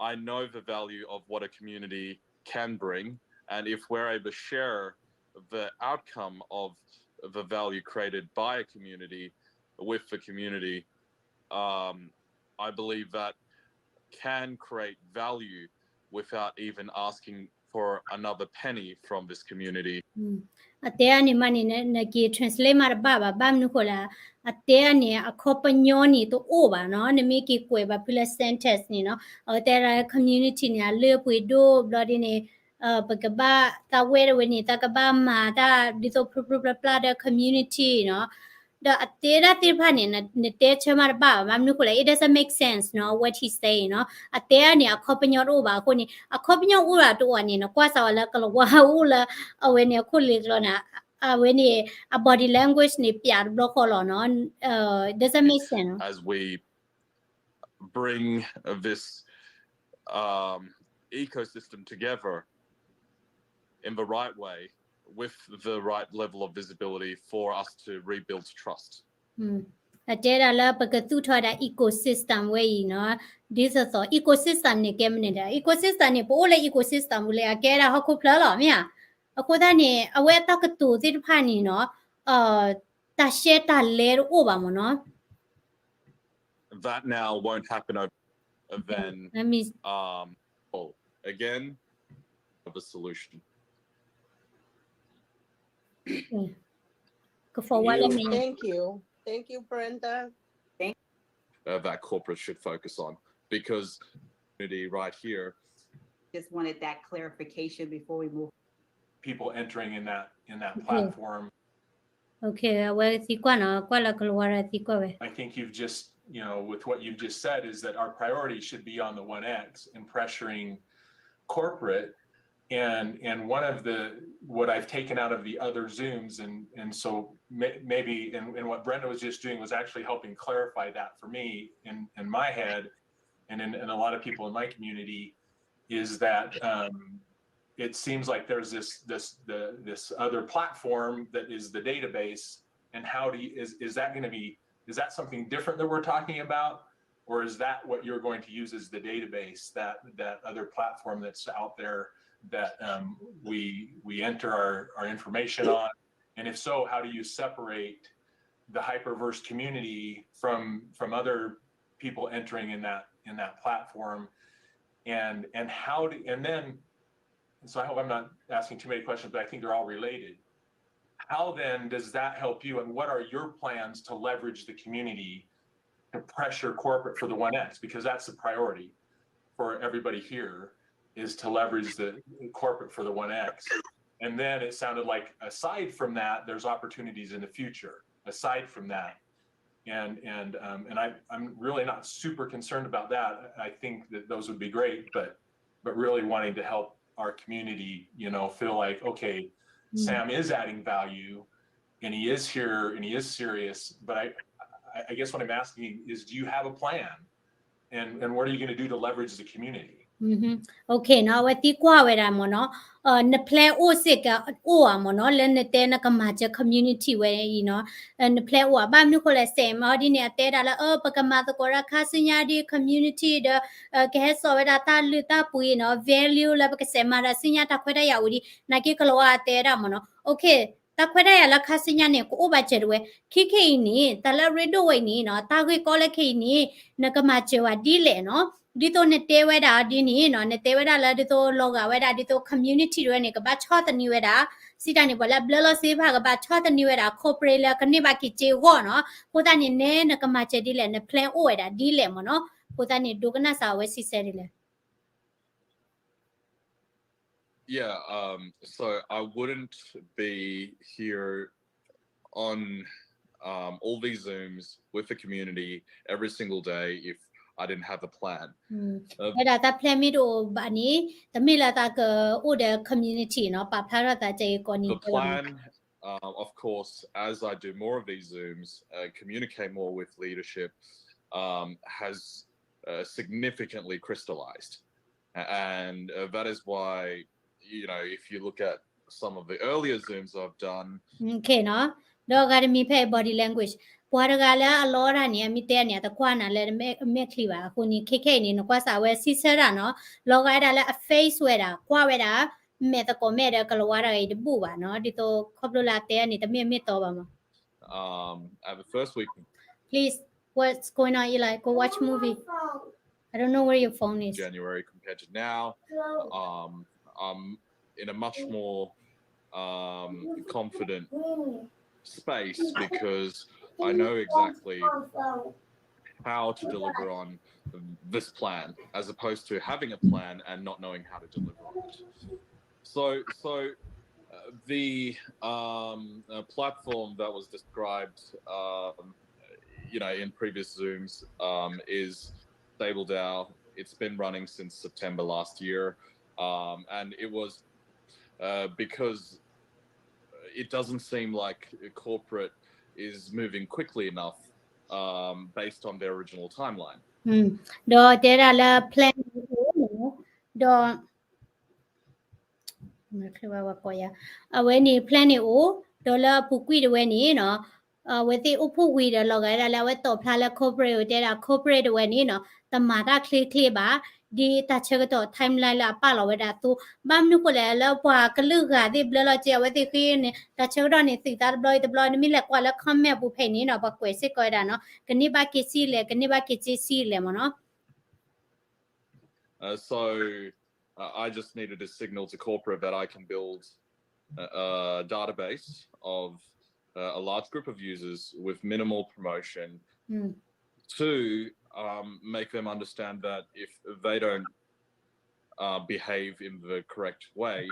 I know the value of what a community can bring, and if we're able to share the outcome of the value created by a community with the community, um, I believe that can create value without even asking for another penny from this community. အတဲအန့ၣ်မးန့ၣ် နက့ၤ translate မးတဘၣ်ဘၣ်, ဘၣ်မနုၤဃိလဲၣ်, အတဲအန့ၣ် အခီပညီန့ၣ်တအိၣ်ဘၣ်နီၤ, နမ့ၢ်က့ၤကွဲးဘၣ်ဖုလၢ sentence န့ၣ်နီၤ, အဝဲတဲဒၣ် community န့ၣ် အလၢပှဲၤဒိၣ်ဘျီဒ်န့ၣ် ပကဘၣ်သးဝဲတဝဲန့ၣ် သးကဘၣ်မၤတၢ်ဒ်သိးဖျိဖျိဖျါဖျါဒီး community နီၤ, ဒီးအတဲဒၣ်သ့ၣ်တဖၣ်န့ၣ် နတဲဆၢမးတဘၣ်ဘၣ်, ဘၣ်မနုၤဃိလဲၣ်, it doesn't make sense နီၤ, what he's saying နီၤ, အတဲအန့ၣ် အခီပညီတအိၣ်ဘၣ်အဃိန့ၣ် အခီပညီအိၣ်ဒၣ်တအိၣ်န့ၣ် နကွၢ်စးဝဲလၢကလၤဝါအိၣ်လၢ အဝဲန့ၣ်အခိၣ်လ့ကျိန့ၣ် အဝဲန့ၣ် အ body language န့ၣ် ပျးတဘျီဃီလီၤနီၤ, doesn't make sense နီၤ. As we bring this um, ecosystem together in the right way with the right level of visibility for us to rebuild trust. အတဲဒၣ်လၢပကသူၣ်ထီၣ်ဒၣ် ecosystem ဝဲအံၤနီၤ, ဒ်သိးသိး ecosystem န့ၣ်ကဲမနုၤလဲၣ်, ecosystem န့ၣ် ပအိၣ်လၢ ecosystem ပူၤလၢအကဲဒၣ်ဟီၣ်ခိၣ်ဖျၢၣ်လီၤ မ့ၢ်ဧါ, အဃိသတးန့ၣ် အဝဲအတၢ်ကတိၤသ့ၣ်တဖၣ်န့ၣ်နီၤ တၢ်ရှဲတၢ်လဲတအိၣ်ဘၣ်မ့ၢ်နီၤ. That now won't happen over then. Um, oh, again, of a solution. က forward လၢမ့ၢ် Thank you. Thank you, Brenda. Uh, that corporate should focus on because community right here. Just wanted that clarification before we move. People entering in that in that platform. Okay, အဝဲသံကွၢ်နီၤ, ကွၢ်လၢကလၤဝါဒီးသံကွၢ်ဝဲ. I think you've just, you know, with what you've just said is that our priority should be on the one X and pressuring corporate. And and one of the what I've taken out of the other Zooms, and and so may, maybe and, and what Brenda was just doing was actually helping clarify that for me in in my head, and in, in a lot of people in my community, is that um, it seems like there's this this the this other platform that is the database, and how do you, is is that going to be, is that something different that we're talking about, or is that what you're going to use as the database, that that other platform that's out there that um, we we enter our, our information on? And if so, how do you separate the Hyperverse community from from other people entering in that in that platform? And and how do and then so I hope I'm not asking too many questions, but I think they're all related. How then does that help you, and what are your plans to leverage the community to pressure corporate for the one X? Because that's the priority for everybody here, is to leverage the corporate for the one X. And then it sounded like aside from that, there's opportunities in the future aside from that. And and um, and I, I'm really not super concerned about that. I think that those would be great, but but really wanting to help our community, you know, feel like, okay, Sam is adding value, and he is here and he is serious. But I, I guess what I'm asking is, do you have a plan? And and what are you going to do to leverage the community? Okay နီၤ, အဝဲသံကွၢ်ဝဲဒၣ်မ့ၢ်နီၤ, န plan အိၣ်စ့ၢ်ကီး အိၣ်ဧါမ့ၢ်နီၤ, လၢနတဲနကမၤစၢၤ community ဝဲအံၤနီၤ, န plan အိၣ်ဧါ, ဘၣ်မနုၤဃိလဲၣ် စဲးမၤအီၤဒ်န့ၣ် အတဲဒၣ်လၢ ပကမၤသကိးတၢ်ခါဆူညါဒ် community ဒီး ကဟဲစိာ်ဝဲဒၣ်တၢ်လုၢ်တၢ်ပှ့ၤနီၤ, value လၢပကစဲးမၤတၢ်ဆူညါတၢ်ခွဲးတၢ်ယာ်ဝံၤဒ် နာ်က့ကလၤဝါအတဲဒၣ်မ့ၢ်နီၤ, okay တၢ်ခွဲးတၢ်ယာ်လၢခါဆူညါန့ၣ် ကအိၣ်ဘၣ်စၢၤတဝဲ, ခဲခဲအံၤန့ၣ် တၢ်လၢအရ့ဒိၣ်ဝဲအံၤန့ၣ်နီၤ, တၢ်ဂ့ၢ်ကီလၢခဲအံၤန့ၣ် နကမၤစၢၤဝဲဒ်လဲၣ်နီၤ, ဒ်သိးနတဲဝဲဒၣ်ဒ်န့ၣ်နီၤ, နတဲဝဲဒၣ်လၢဒ်သိးလီၤဂာ်ဝဲဒၣ် ဒ်သိး community တဝဲန့ၣ် ကဘၣ်ဆီၣ်သနံးဝဲဒၣ်, စံးတၢ်န့ၣ် ပှၤလၢအဘျၢလီၤစ့ဖၣ် ကဘၣ်ဆီၣ်သနံးဝဲဒၣ် corporate လၢကန့ၢ်ဘၣ်က့ၤစ့အဂီၢ်နီၤ, အဃိသတးန့ၣ် နဲနကမၤစၢၤဒ်လဲၣ်, န plan အိၣ်ဝဲဒၣ်ဒ်လဲၣ်မ့ၢ်နီၤ, အဃိသတးန့ၣ် ဒိကနၣ်စးဝဲစံးဆၢဒ်လဲၣ်. Yeah, um, so I wouldn't be here on um, all these Zooms with the community every single day if I didn't have a plan. ဝဲဒၣ်တၢ် plan မ့ၢ်တအိၣ်ဘၣ်န့ၣ် တမ့ၢ်လၢတၢ်ကအိၣ်ဒီး community နီၤ, ပာ်ဖျါထီၣ်သးကဲအံၤကိးနံၤ The plan, um, of course, as I do more of these Zooms, uh, communicate more with leadership, um, has uh, significantly crystallized. And uh, that is why, you know, if you look at some of the earlier Zooms I've done, okay နီၤ, ဒီးဂၤတမံၤဖဲ body language ပှၤတဂၤလၢအလီတၢ်န့ၣ် အမ့ၢ်တဲန့ၣ် အတကွၢ်နၤလၢမဲာ်ချံဘၣ်. အဃိန့ၣ် ခဲခဲအံၤန့ၣ် နကွၢ်စးဝဲစံးဆၢတၢ်နီၤ, လီၤဂာ်ဝဲဒၣ်လၢအ face ဝဲဒၣ် ကွၢ်ဝဲဒၣ် မဲာ်သကိးမဲာ်ဒီးကလၤဝါတဂၤအံၤတဘူၣ်ဘၣ်နီၤ, ဒ်သိးခီဖျိလၢအတဲန့ၣ် တမ့ၢ်အမ့ၢ်တီဘၣ်မး. Um, at the first week. Please, what's going on, Eli? Go watch movie. I don't know where your phone is. January compared to now. Um, I'm in a much more um, confident space because I know exactly how to deliver on this plan as opposed to having a plan and not knowing how to deliver on it. So, so uh, the um, uh, platform that was described, um, you know, in previous Zooms um, is StableDAO. It's been running since September last year, um, and it was uh, because it doesn't seem like corporate is moving quickly enough um, based on their original timeline. ဒီးတဲဒၣ်လၢ plan န့ၣ်အိၣ်, ဒီး အဝဲန့ၣ် plan န့ၣ်အိၣ်, ဒီးလၢအပူၤကွံာ်တဝဲန့ၣ်နီၤ, အဝဲသ့ၣ်အိၣ်ဖှိၣ်ဝံၤဒီးလီၤဂာ်ဒၣ်လၢအဝဲတီၣ်ဖျါလၢ corporate တဲဒၣ် corporate တဝဲန့ၣ်နီၤ, တမၤတၢ်ချ့ချ့ဘၣ်, ဒ်တၢ်ဆၢကတီၢ် timeline လၢအပာ်လီၤဝဲဒၣ်အသိး, ဘၣ်မနုၤဃိလဲၣ် လၢပှၤကလုာ်ဂၤသ့ၣ်ဘျၢလီၤက့ၤ အဝဲသ့ၣ်ဃ့န့ၣ် တၢ်ဆၢကတီၢ်န့ၣ် သုးသးတဘျီအံၤတဘျီ, နမ့ၢ်လဲၤကွၢ်လၢ comment ပူၤဖဲအံၤန့ၣ်နီၤ, ပှၤကွဲးစ့ၢ်ကီးဝဲဒၣ်နီၤ, ကန့ၢ်ဘၣ်က့ၤဆံးလဲၣ်, ကန့ၢ်ဘၣ်က့ၤက့ၤဆံးလဲၣ်မ့ၢ်နီၤ. Uh, so uh, I just needed to signal to corporate that I can build a, a database of uh, a large group of users with minimal promotion to um, make them understand that if they don't uh, behave in the correct way,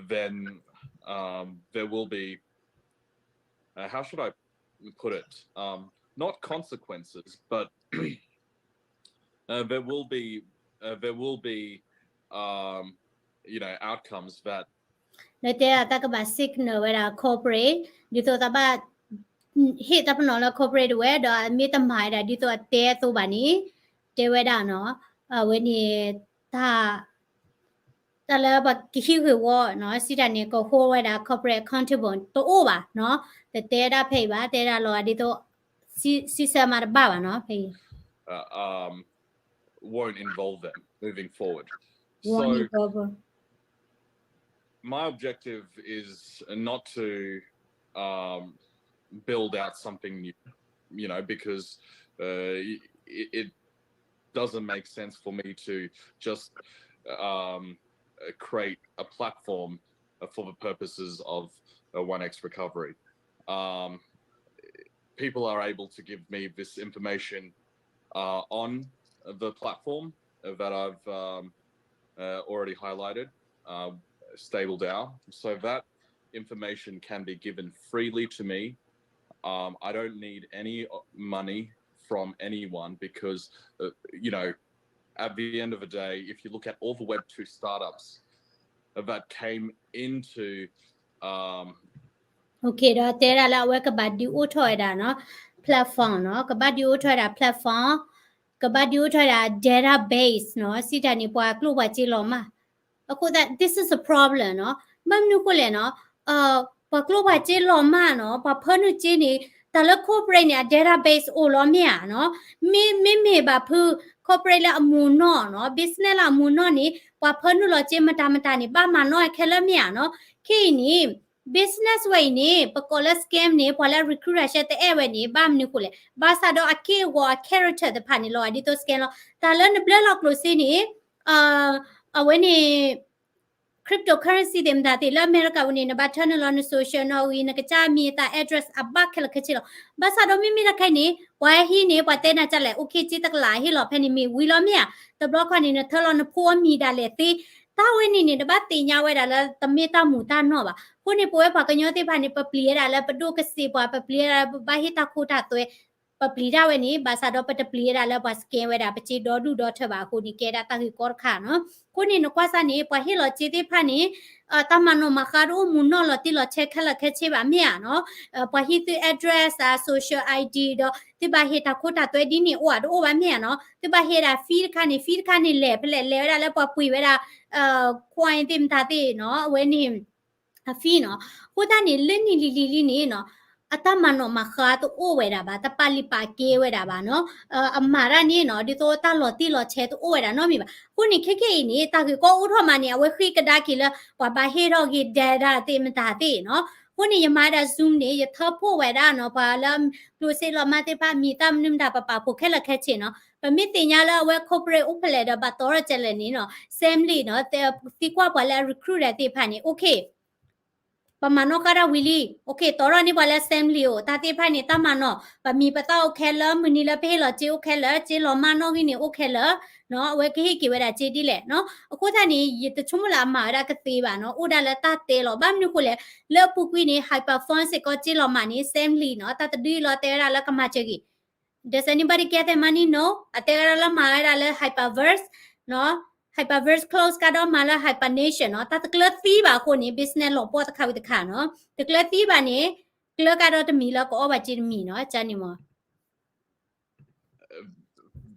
then um, there will be, uh, how should I put it? Um, not consequences, but uh, there will be uh, there will be um, you know outcomes that လၢတဲဒၣ်တၢ်ကဘၣ် signal ဝဲဒၣ် corporate ဒ်သိးတၢ်ဘၣ်ဟ့ၣ်တၢ်ပနီၣ်လၢ corporate တဝဲ ဒီးအမ့ၢ်တမၤဝဲဒၣ်ဒ်သိးအတဲအသိးဘၣ်န့ၣ် တဲဝဲဒၣ်နီၤ, အဝဲန့ၣ် တၢ် တၢ်လၢပှၤကဟံးဂ့ၢ်ဝီနီၤ စံးတၢ်န့ၣ် က hold ဝဲဒၣ် corporate accountable တအိၣ်ဘၣ်နီၤ, တတဲဒၣ်ဖဲအံၤဘၣ် တဲဒၣ်လီၤဒ်သိး စံးဆၢမးတဘၣ်ဘၣ်နီၤ ဖဲအံၤ uh, um, won't involve them moving forward. So my objective is not to um, build out something new, you know, because uh, it, it doesn't make sense for me to just um, uh, create a platform uh, for the purposes of uh, one X recovery. Um, people are able to give me this information uh, on the platform that I've um, uh, already highlighted, uh, StableDAO, so that information can be given freely to me. Um, I don't need any uh, money from anyone because, uh, you know, at the end of the day, if you look at all the Web two startups that came into um, Okay ဒီးတဲဒၣ်လၢအဝဲကဘၣ်ဒုးအိၣ်ထီၣ်ဝဲဒၣ်နီၤ platform နီၤ ကဘၣ်ဒုးအိၣ်ထီၣ်ဝဲဒၣ် platform, ကဘၣ်ဒုးအိၣ်ထီၣ်ဝဲဒၣ် database နီၤ စံးတၢ်န့ၣ် ပှၤကျိၣ်ပှၤစ့လီၤမၢ် အဃိသတး this is a problem နီၤ ဘၣ်မနုၤဃိလဲၣ်နီၤ ပှၤကျိၣ်ပှၤစ့လီၤမၢ်နီၤ ပှၤဖၢနုာ်စ့န့ၣ် တၢ်လၢ corporate န့ၣ် အ database အိၣ်လီၤမ့ၢ်ဧါနီၤ မ့မ့မ့ၢ်ဘၣ်ဖု corporate လၢအမူနီၢ်နီၤ business လၢအမူနီၢ်န့ၣ် ပှၤဖၢနုာ်လီၤစ့မတၤမတၤန့ၣ် ဘၣ်မၤနီၣ်ခဲလၢာ်မ့ၢ်ဧါနီၤ ခဲအံၤန့ၣ် business ဝဲအံၤန့ၣ် ပကိးလၢ scam န့ၣ် ပှၤလၢ recruit ရှဲတအဲၣ်ဝဲန့ၣ် ဘၣ်မနုၤဃိလဲၣ် ဘၣ်ဆၣ်ဒီးအက့ၢ်အဂီၤအ character တဖၣ်န့ၣ်လီၤဂာ်ဒ်သိး scam လီၤ တၢ်လၢနဘျၢလီၤကျိၤစ့န့ၣ် အဝဲန့ၣ် cryptocurrency သ့ၣ်မတၤသ့ၣ် လၢအမဲရကၤပူၤန့ၣ် နဘၣ်ထၢနုာ်လီၤန social နီၣ်ဂံၢ် နကစၢ်မံၤအသး address အဘၣ်ခဲလၢာ်ခဲဆ့လီၤ ဘၣ်ဆၣ်ဒီးမ့မ့ၢ်တခါအံၤန့ၣ် ပှၤဟံးန့ၣ် ပှၤတဲနၤကလဲၣ် okay စ့တကလး ဟ့ၣ်လီၤဖဲန့ၣ်မ့ၢ်ဝံၤလီၤမ့ၢ်ဧါ တဘျီခီန့ၣ် နထၢလီၤနဖိအမံၤဒၣ်လဲာ်သ့ တၢ်ဝဲန့ၣ်န့ၣ် နဘၣ်သ့ၣ်ညါဝဲဒၣ်လၢတမ့ၢ်တၢ်မူးတၢ်နီၢ်ဘၣ် အဃိန့ၣ် ပဝဲပှၤကညီသ့ၣ်တဖၣ်န့ၣ် ပပျံၤဝဲဒၣ်လၢပဒိၣ်ကစ့းပှၤ ပပျံၤဝဲဒၣ်လၢပဘၣ်ဟ့ၣ်တၢ်ခိတၢ်သွဲ ပပျံၤတၢ်ဝဲန့ၣ် ဘၣ်ဆၣ်ဒီးပတပျံၤဝဲဒၣ်လၢပှၤ scam ဝဲဒၣ် ပစ့ဒီဒူၣ်ဒီထၢဘၣ်အဃိန့ၣ် ကဲဒၣ်တၢ်ဂ့ၢ်ကီတခါနီၤ အဃိန့ၣ် နကွၢ်စၢ်န့ၣ် ပှၤဟ့ၣ်လီၤစ့သ့ၣ်တဖၣ်န့ၣ် တၢ်မၤနီၣ်မၤဃါတအိၣ်မူးနီၢ်လီၤတံၢ်လီၤဆဲးခဲလၢာ်ခဲဆ့ဘၣ်မ့ၢ်ဧါနီၤ ပှၤဟ့ၣ်သု address အ social I D ဒီး သုဘၣ်ဟ့ၣ်တၢ်ခိတၢ်သွဲဒ်န့ၣ်အိၣ်ဧါတအိၣ်ဘၣ်မ့ၢ်ဧါနီၤ သုဘၣ်ဟ့ၣ်ဒၣ် fee တခါန့ၣ် fee တခါန့ၣ်လဲၤဖဲလဲၣ် လဲၤဝဲဒၣ်လၢပှၤပှ့ၤဝဲဒၣ် coin သ့ၣ်မတၤသ့ၣ်နီၤ အဝဲန့ၣ် အ fee နီၤ အဃိသတးန့ၣ် လၢနံၣ်လံၤလံၤလံၤန့ၣ်နီၤ အတၢ်မၤနီၣ်မၤဃါတအိၣ်ဝဲဒၣ်ဘၣ်, တပာ်လုၢ်ပာ်ကဲဝဲဒၣ်ဘၣ်နီၤ. အမၤတၢ်န့ၣ်နီၤ ဒ်သိးတၢ်လီၤတံၢ်လီၤဆဲးတအိၣ်ဝဲဒၣ်နီတမံၤဘၣ်. အဃိန့ၣ် ခဲခဲအံၤန့ၣ် တၢ်ဂ့ၢ်ကီအိၣ်ထီၣ်မးန့ၣ် အဝဲဃ့ကဒါက့ၤလၢ ပှၤဘၣ်ဟ့ၣ်ထီၣ်ဂ့ၤဒဲဒၣ်သ့ၣ်မတၤသ့ၣ်နီၤ. အဃိန့ၣ် ယမၤဝဲဒၣ် Zoom န့ၣ် ယထၢဖှိၣ်ဝဲဒၣ်နီၤ ပှၤလၢကျိၣ်စ့လီၤမၢ်သ့ၣ်တဖၣ် မံၤသၣ်မနုၤမတၤ ပပာ်ဖှိၣ်ခဲလၢာ်ခဲဆ့နီၤ. ပမ့ၢ်သ့ၣ်ညါလၢအဝဲ corporate အိၣ်ဖဲလဲၣ်ဒီး ဘၣ်တီထီၣ်ကလဲၣ်န့ၣ်နီၤ Assembly နီၤ သံကွၢ်ပှၤလၢအ recruit ဒၣ်သ့ၣ်တဖၣ်န့ၣ် okay ပမၤနီၣ်ဃါတၢ်ဝံၤလံ okay တီထီၣ်န့ၢ်ပှၤလၢ Assembly အိၣ် တၢ်သ့ၣ်တဖၣ်န့ၣ် တၢ်မၤနီၣ် ပမံၤပသၣ်အိၣ်ခဲလၢာ် မုၢ်နံၤလၢပဟ့ၣ်လီၤစ့အိၣ်ခဲလၢာ် စ့လီၤမၢ်နီၣ်ဂံၢ်န့ၣ်အိၣ်ခဲလၢာ်နီၤ အဝဲကဟ့ၣ်က့ၤဝဲဒၣ်စ့ဒ်လဲၣ်နီၤ. အဃိသတးန့ၣ် ယတဆိကမိၣ်လၢအမၤဝဲဒၣ်ကသ့ဘၣ်နီၤ အိၣ်ဒၣ်လၢတၢ်တဲလီၤ ဘၣ်မနုၤဃိလဲၣ် လၢအပူၤကွံာ်န့ၣ် Hyper Fund စ့ၢ်ကီးစ့လီၤမၢ်န့ၣ် Assembly နီၤ တၢ်တဒုအံၤလီၤတဲဝဲဒၣ်လၢကမၤစၢၤဂ့ၤ Does anybody get that money? No. အတဲဝဲဒၣ်လၢမၤဝဲဒၣ်လၢ Hyperverse နီၤ Hyperverse close ကဒီးမၤလၢ Hypernation နီၤ တၢ်တကျၢၤသံဘၣ်အဃိန့ၣ် business လီၤပှီၢ်တခါဝံၤတခါနီၤ တကျၢၤသံဘၣ်န့ၣ် ကျၢၤကဒီးတမံၤလၢကအီၣ်ဘၣ်စ့တမံၤနီၤ ကန့ၣ်မး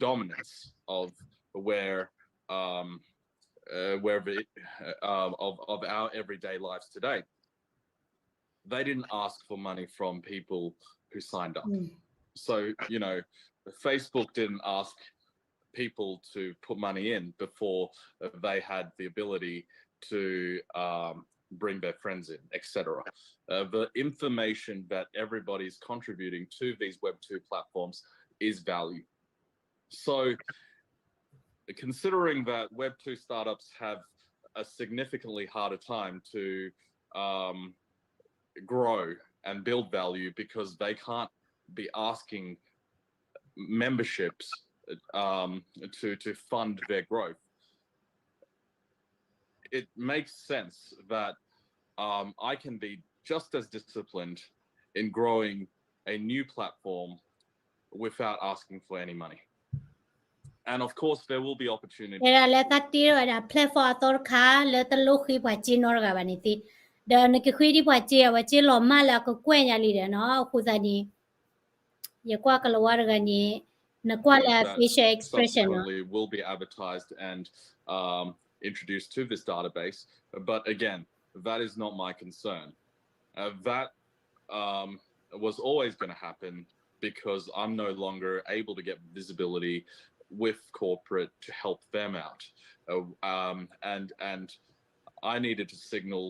dominance of where um uh, wherever it, uh, of of our everyday lives today. They didn't ask for money from people who signed up. So you know, Facebook didn't ask people to put money in before they had the ability to um, bring their friends in, et cetera. Uh, the information that everybody's contributing to these Web two platforms is value. So, considering that Web two startups have a significantly harder time to um, grow and build value because they can't be asking memberships um, to to fund their growth. It makes sense that um, I can be just as disciplined in growing a new platform without asking for any money. And of course, there will be opportunities. တဲဒၣ်လၢတၢ်တ့ထီၣ်ဝဲဒၣ် platform အသီတခါ လၢတလိၣ်ဃ့ပှၤစ့နီတဂၤဘၣ်န့ၣ်သ့, ဒီးနကဃ့ဒံးပှၤစ့ အဝဲစ့လီၤမၢ်လၢအကကွဲၢ်ညါလံဒီးနီၤ အဃိသတးန့ၣ် ယကွၢ်ကလၤဝါတဂၤန့ၣ် နကွၢ်လၢ facial expression နီၤ will be advertised and um, introduced to this database. But again, that is not my concern. Uh, that um, was always going to happen because I'm no longer able to get visibility with corporate to help them out. Uh, um, and and I needed to signal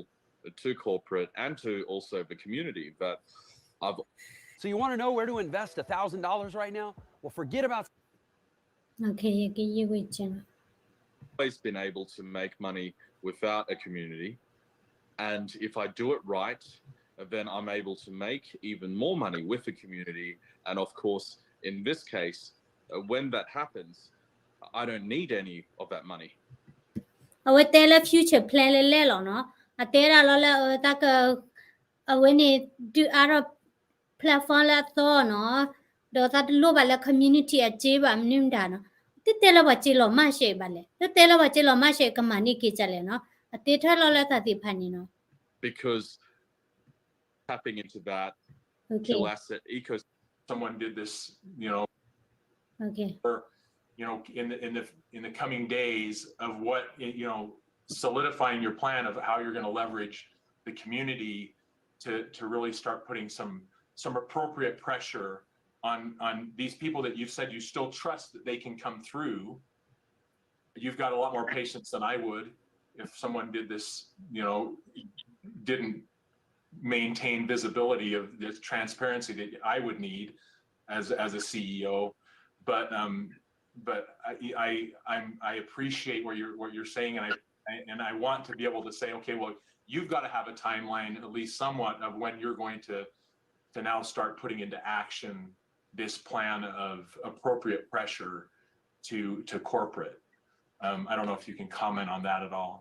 to corporate and to also the community that I've So you want to know where to invest a thousand dollars right now? Well, forget about Okay, ကယဝ always been able to make money without a community. And if I do it right, then I'm able to make even more money with the community. And of course, in this case, uh, when that happens, I don't need any of that money. အဝဲတဲလၢ future plan လဲၣ်လဲၣ်လီၤနီၤ. အတဲဒၣ်လီၤလၢတၢ်က အဝဲန့ၣ် ဒုးအါထီၣ် platform လၢအသီနီၤ, ဒီးသးတလိၣ်ဘၣ်လၢ community အစ့ဘၣ် မနုၤမတၤနီၤ. တတဲလၢပှၤစ့လီၤမၢ်ရှဲဘၣ်လဲၣ်, တတဲလၢပှၤစ့လီၤမၢ်ရှဲကမၤန့ၢ်က့ၤကလဲၣ်နီၤ. အတဲထီၣ်လီၤလၢတၢ်သ့ၣ်တဖၣ်န့ၣ်နီၤ. Because tapping into that Okay. Dual asset ecosystem. Someone did this, you know, Okay. or, you know, in the in the in the coming days of what you know, solidifying your plan of how you're going to leverage the community to to really start putting some some appropriate pressure on on these people that you've said you still trust that they can come through. You've got a lot more patience than I would if someone did this, you know, didn't maintain visibility of the transparency that I would need as as a C E O. But um, but I, I I'm I appreciate what you're what you're saying, and I and I want to be able to say, okay, well, you've got to have a timeline, at least somewhat, of when you're going to to now start putting into action this plan of appropriate pressure to to corporate. Um, I don't know if you can comment on that at all.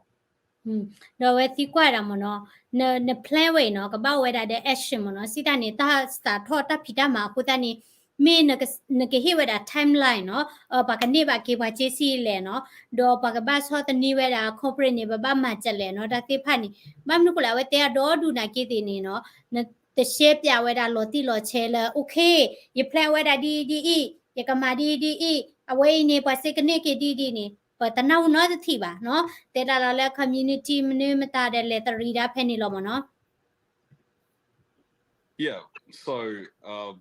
ဒီးအဝဲသံကွၢ်ဒၣ်မ့ၢ်နီၤ, န plan ဝဲအံၤနီၤ ကဘၣ်ဝဲဒၣ်ဒီး action မ့ၢ်နီၤ, စံးတၢ်န့ၣ် တၢ်စးထီၣ်တၢ်ဖံးတၢ်မၤအဃိသတးန့ၣ် မ့ၢ်နကဟ့ၣ်ဝဲဒၣ် timeline နီၤ, ပှၤကန့ၢ်ဘၣ်က့ၤပှၤစ့ဆံးလဲၣ်နီၤ, ဒီးပှၤကဘၣ်ဆီၣ်သနံးဝဲဒၣ် corporate န့ၣ် ပဘၣ်မၤကလဲၣ်နီၤ, တၢ်သ့ၣ်တဖၣ်န့ၣ် ဘၣ်မနုၤဃိလဲၣ် အဝဲတဲအဒီဒူၣ်နာ်က့သ့ၣ်န့ၣ်နီၤ, နတရှဲပၠးဝဲဒၣ်လီၤတံၢ်လီၤဆဲးလၢ okay ယ plan ဝဲဒၣ်ဒ်အံၤဒ်အံၤ, ယကမၤဒ်အံၤဒ်အံၤ, အဝဲအံၤန့ၣ် ပှၤစ့ကန့ၢ်က့ၤဒ်အံၤဒ်အံၤန့ၣ် ပတနၢ်ဟူနီတထံၣ်ဘၣ်နီၤ, တဲဒၣ်လီၤလၢ community မနုၤမတၤဒီးလဲၤတရံးဒၣ်ဖဲန့ၣ်လီၤမ့ၢ်နီၤ. Yeah, so um,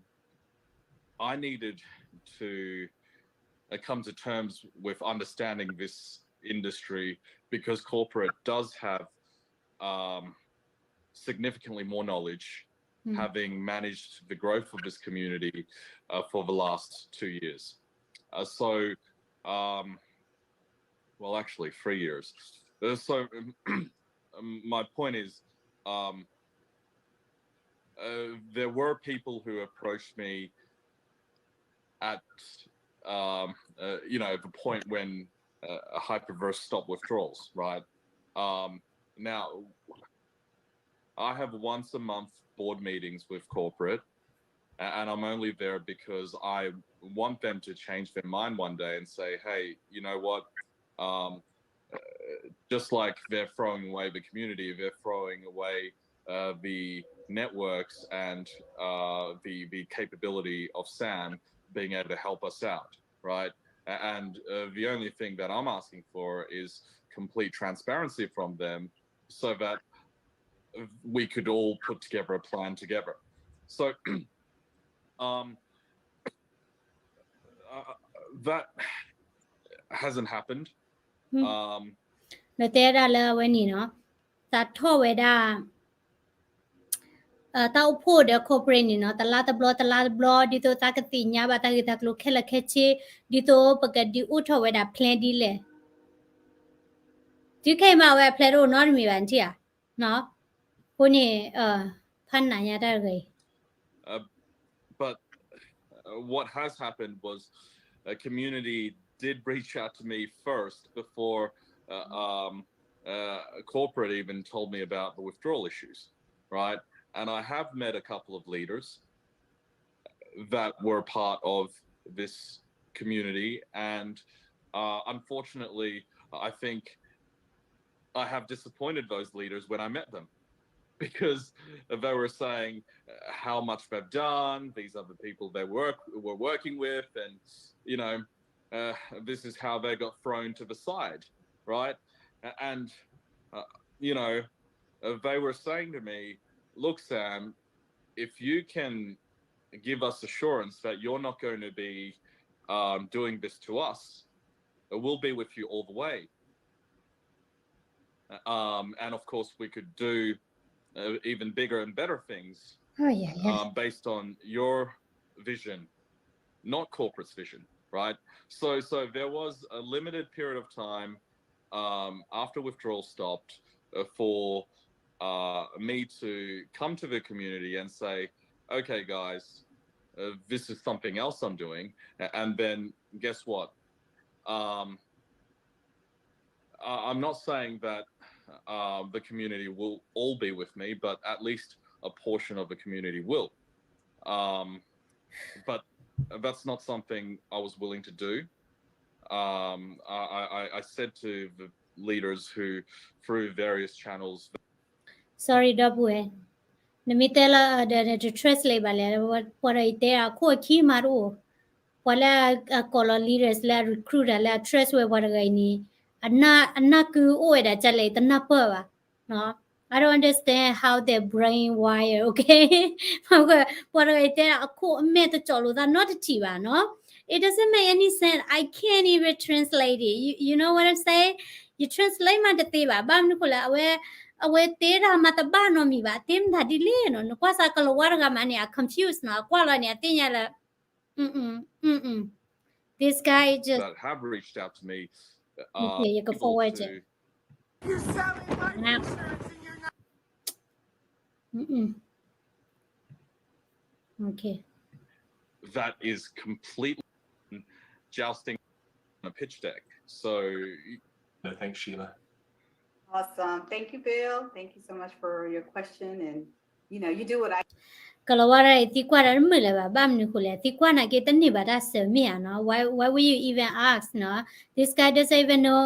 I needed to uh, come to terms with understanding this industry because corporate does have um, significantly more knowledge, having managed the growth of this community uh, for the last two years. Uh, so, um, well, actually, three years. Uh, so, um, um, my point is, um, uh, there were people who approached me at, um, uh, you know, the point when uh, Hyperverse stopped withdrawals, right? Um, now, I have once a month board meetings with corporate, and I'm only there because I want them to change their mind one day and say, hey, you know what? Um, uh, just like they're throwing away the community, they're throwing away uh, the networks and uh, the the capability of Sam being able to help us out, right? And uh, the only thing that I'm asking for is complete transparency from them, so that we could all put together a plan together. So, um, uh, that hasn't happened. Um, နတဲဒၣ်လၢအဝဲန့ၣ်နီၤ, သးထီၣ်ဝဲဒၣ် တၢ်အိၣ်ဖှိၣ်ဒီး corporate န့ၣ်နီၤ, တလါတဘျီ တလါတဘျီ ဒ်သိးသးကသ့ၣ်ညါဘၣ်တၢ်ဂ့ၢ်တၢ်ကျိၤခဲလၢာ်ခဲဆ့, ဒ်သိးပကဒုးအိၣ်ထီၣ်ဝဲဒၣ် plan ဒ်လဲၣ်. တုၤခဲအံၤမး အဝဲအ plan တအိၣ်နီတမံၤဘၣ် နထံၣ်ဧါ. အဃိန့ၣ် ဖးနးညါတၢ်တဂ့ၤ. But uh, what has happened was a community did reach out to me first before uh, um, uh, corporate even told me about the withdrawal issues, right? And I have met a couple of leaders that were part of this community, and uh, unfortunately, I think I have disappointed those leaders when I met them because they were saying uh, how much they've done. These are the people they work were working with, and you know, uh, this is how they got thrown to the side, right? And uh, you know, uh, they were saying to me, "Look, Sam, if you can give us assurance that you're not going to be um, doing this to us, we'll be with you all the way." Um, and of course, we could do uh, even bigger and better things Oh, yeah, yeah. um, based on your vision, not corporate's vision, right? So, so there was a limited period of time um, after withdrawal stopped uh, for uh, me to come to the community and say, okay, guys, uh, this is something else I'm doing. And then guess what? Um, I'm not saying that uh, the community will all be with me, but at least a portion of the community will. Um, but that's not something I was willing to do. Um, I, I, I said to the leaders who, through various channels, Sorry, ဒီပုၢ်ဝဲၢ်, နမ့ၢ်တဲလၢဒီး translate ဘၣ်လဲၣ်, ပှၤဒီးအံၤတဲအခိၣ်အခံမးတအိၣ်, ပှၤလၢအကိးလီၤ leaders လၢအ recruit တၢ်လၢအ trust ဝဲပှၤတဂၤအံၤန့ၣ်, အနၢ်ကုအိၣ်ဝဲဒၣ် ကလဲၣ် တနၢ်ပၢၢ်ဘၣ်. I don't understand how their brain wire, okay? ပှၤတဂၤအံၤတဲအခိၣ်အမဲာ်တကၠီလိာ်သးနီတထံၣ်ဘၣ်နီၤ. It doesn't make any sense. I can't even translate it. You, you know what I'm saying? You translate မးတသ့ဘၣ်. ဘၣ်မနုၤအဃိလဲၣ်, အဝဲ, အဝဲတဲတၢ်မးတဘၣ်နီတမံၤဘၣ်. အတဲမတၤဒ်လဲၣ်နီၤ. နကွၢ်စးကလၤဝါတဂၤမးန့ၣ် အ confuse နီၤ. အကွၢ်လီၤန့ၣ် အသ့ၣ်ညါလၢ This guy just that have reached out to me uh, okay, you can forward it. You're selling life insurance and you're not. Mm-mm. Okay. That is completely jousting on a pitch deck. So, no, thanks, Sheila. Awesome. Thank you, Bill. Thank you so much for your question. And, you know, you do what I ကလၤဝါရၢ်အံၤ သံကွၢ်တၢ်တမုာ်လၢၤဘၣ်, ဘၣ်မနုၤအဃိလဲၣ်, သံကွၢ်နာ်က့တန့ၢ်ဘၣ်တၢ်ဆၢမ့ၢ်ဧါနီၤ. Why, why would you even ask နီၤ? This guy doesn't even know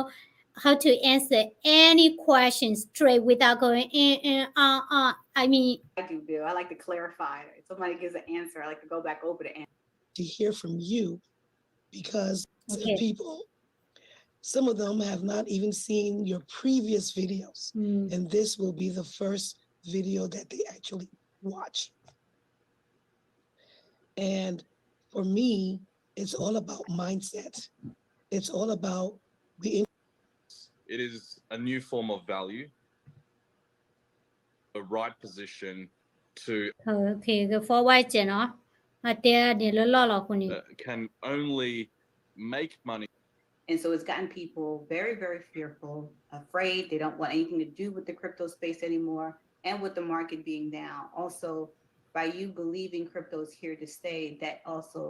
how to answer any question straight without going in, in, on, on. I mean, I do, Bill. I like to clarify. If somebody gives an answer, I like to go back over the answer. To hear from you because some Okay. people, some of them have not even seen your previous videos. Mm. And this will be the first video that they actually watch. And for me, it's all about mindset. It's all about being. It is a new form of value, the right position to. Okay, forward နီၤ, အတဲန့ၣ်လၢလီၢ်လီၤအဃိန့ၣ် can only make money. And so it's gotten people very, very fearful, afraid. They don't want anything to do with the crypto space anymore and with the market being down. Also, by you believing crypto is here to stay, that also,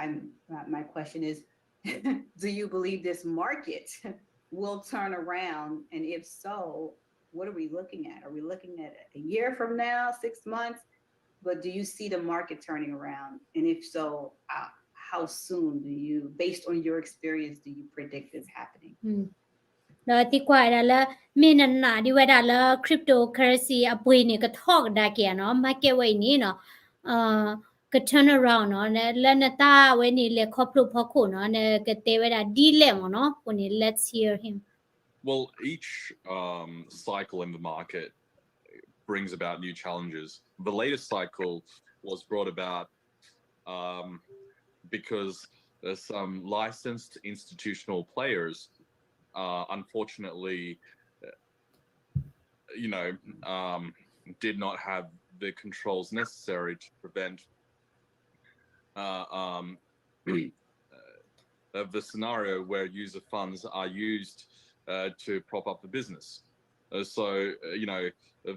I'm, uh, my question is, do you believe this market will turn around? And if so, what are we looking at? Are we looking at a year from now, six months? But do you see the market turning around? And if so, uh, how soon do you, based on your experience, do you predict this happening? ဒီးသံကွၢ်ဝဲဒၣ်လၢ မ့ၢ်နနာ်ဒ်ဝဲဒၣ်လၢ cryptocurrency အပှ့ၤန့ၣ် ကထီၣ်ကဒါက့ၤဧါနီၤ, market ဝဲအံၤန့ၣ်နီၤ, က turn around နီၤ, လၢနတၢ်ဝဲန့ၣ်လဲၤခီဖျိဖီခိၣ်နီၤ, နကတဲဝဲဒၣ်ဒ်လဲၣ်မ့ၢ်နီၤ, အဃိန့ၣ် let's hear him. Well, each um, cycle in the market brings about new challenges. The latest cycle was brought about um, because uh, some licensed institutional players, uh, unfortunately, uh, you know, um, did not have the controls necessary to prevent uh, um, uh, of the scenario where user funds are used uh, to prop up the business. Uh, so, uh, you know,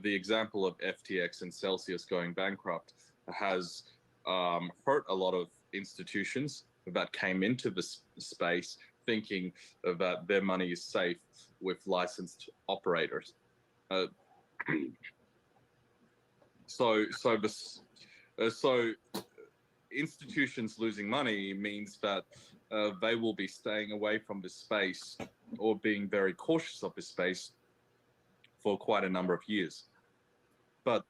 the example of F T X and Celsius going bankrupt has um, hurt a lot of institutions that came into this space thinking that their money is safe with licensed operators. Uh, so, so, this, uh, so institutions losing money means that uh, they will be staying away from this space or being very cautious of this space for quite a number of years. But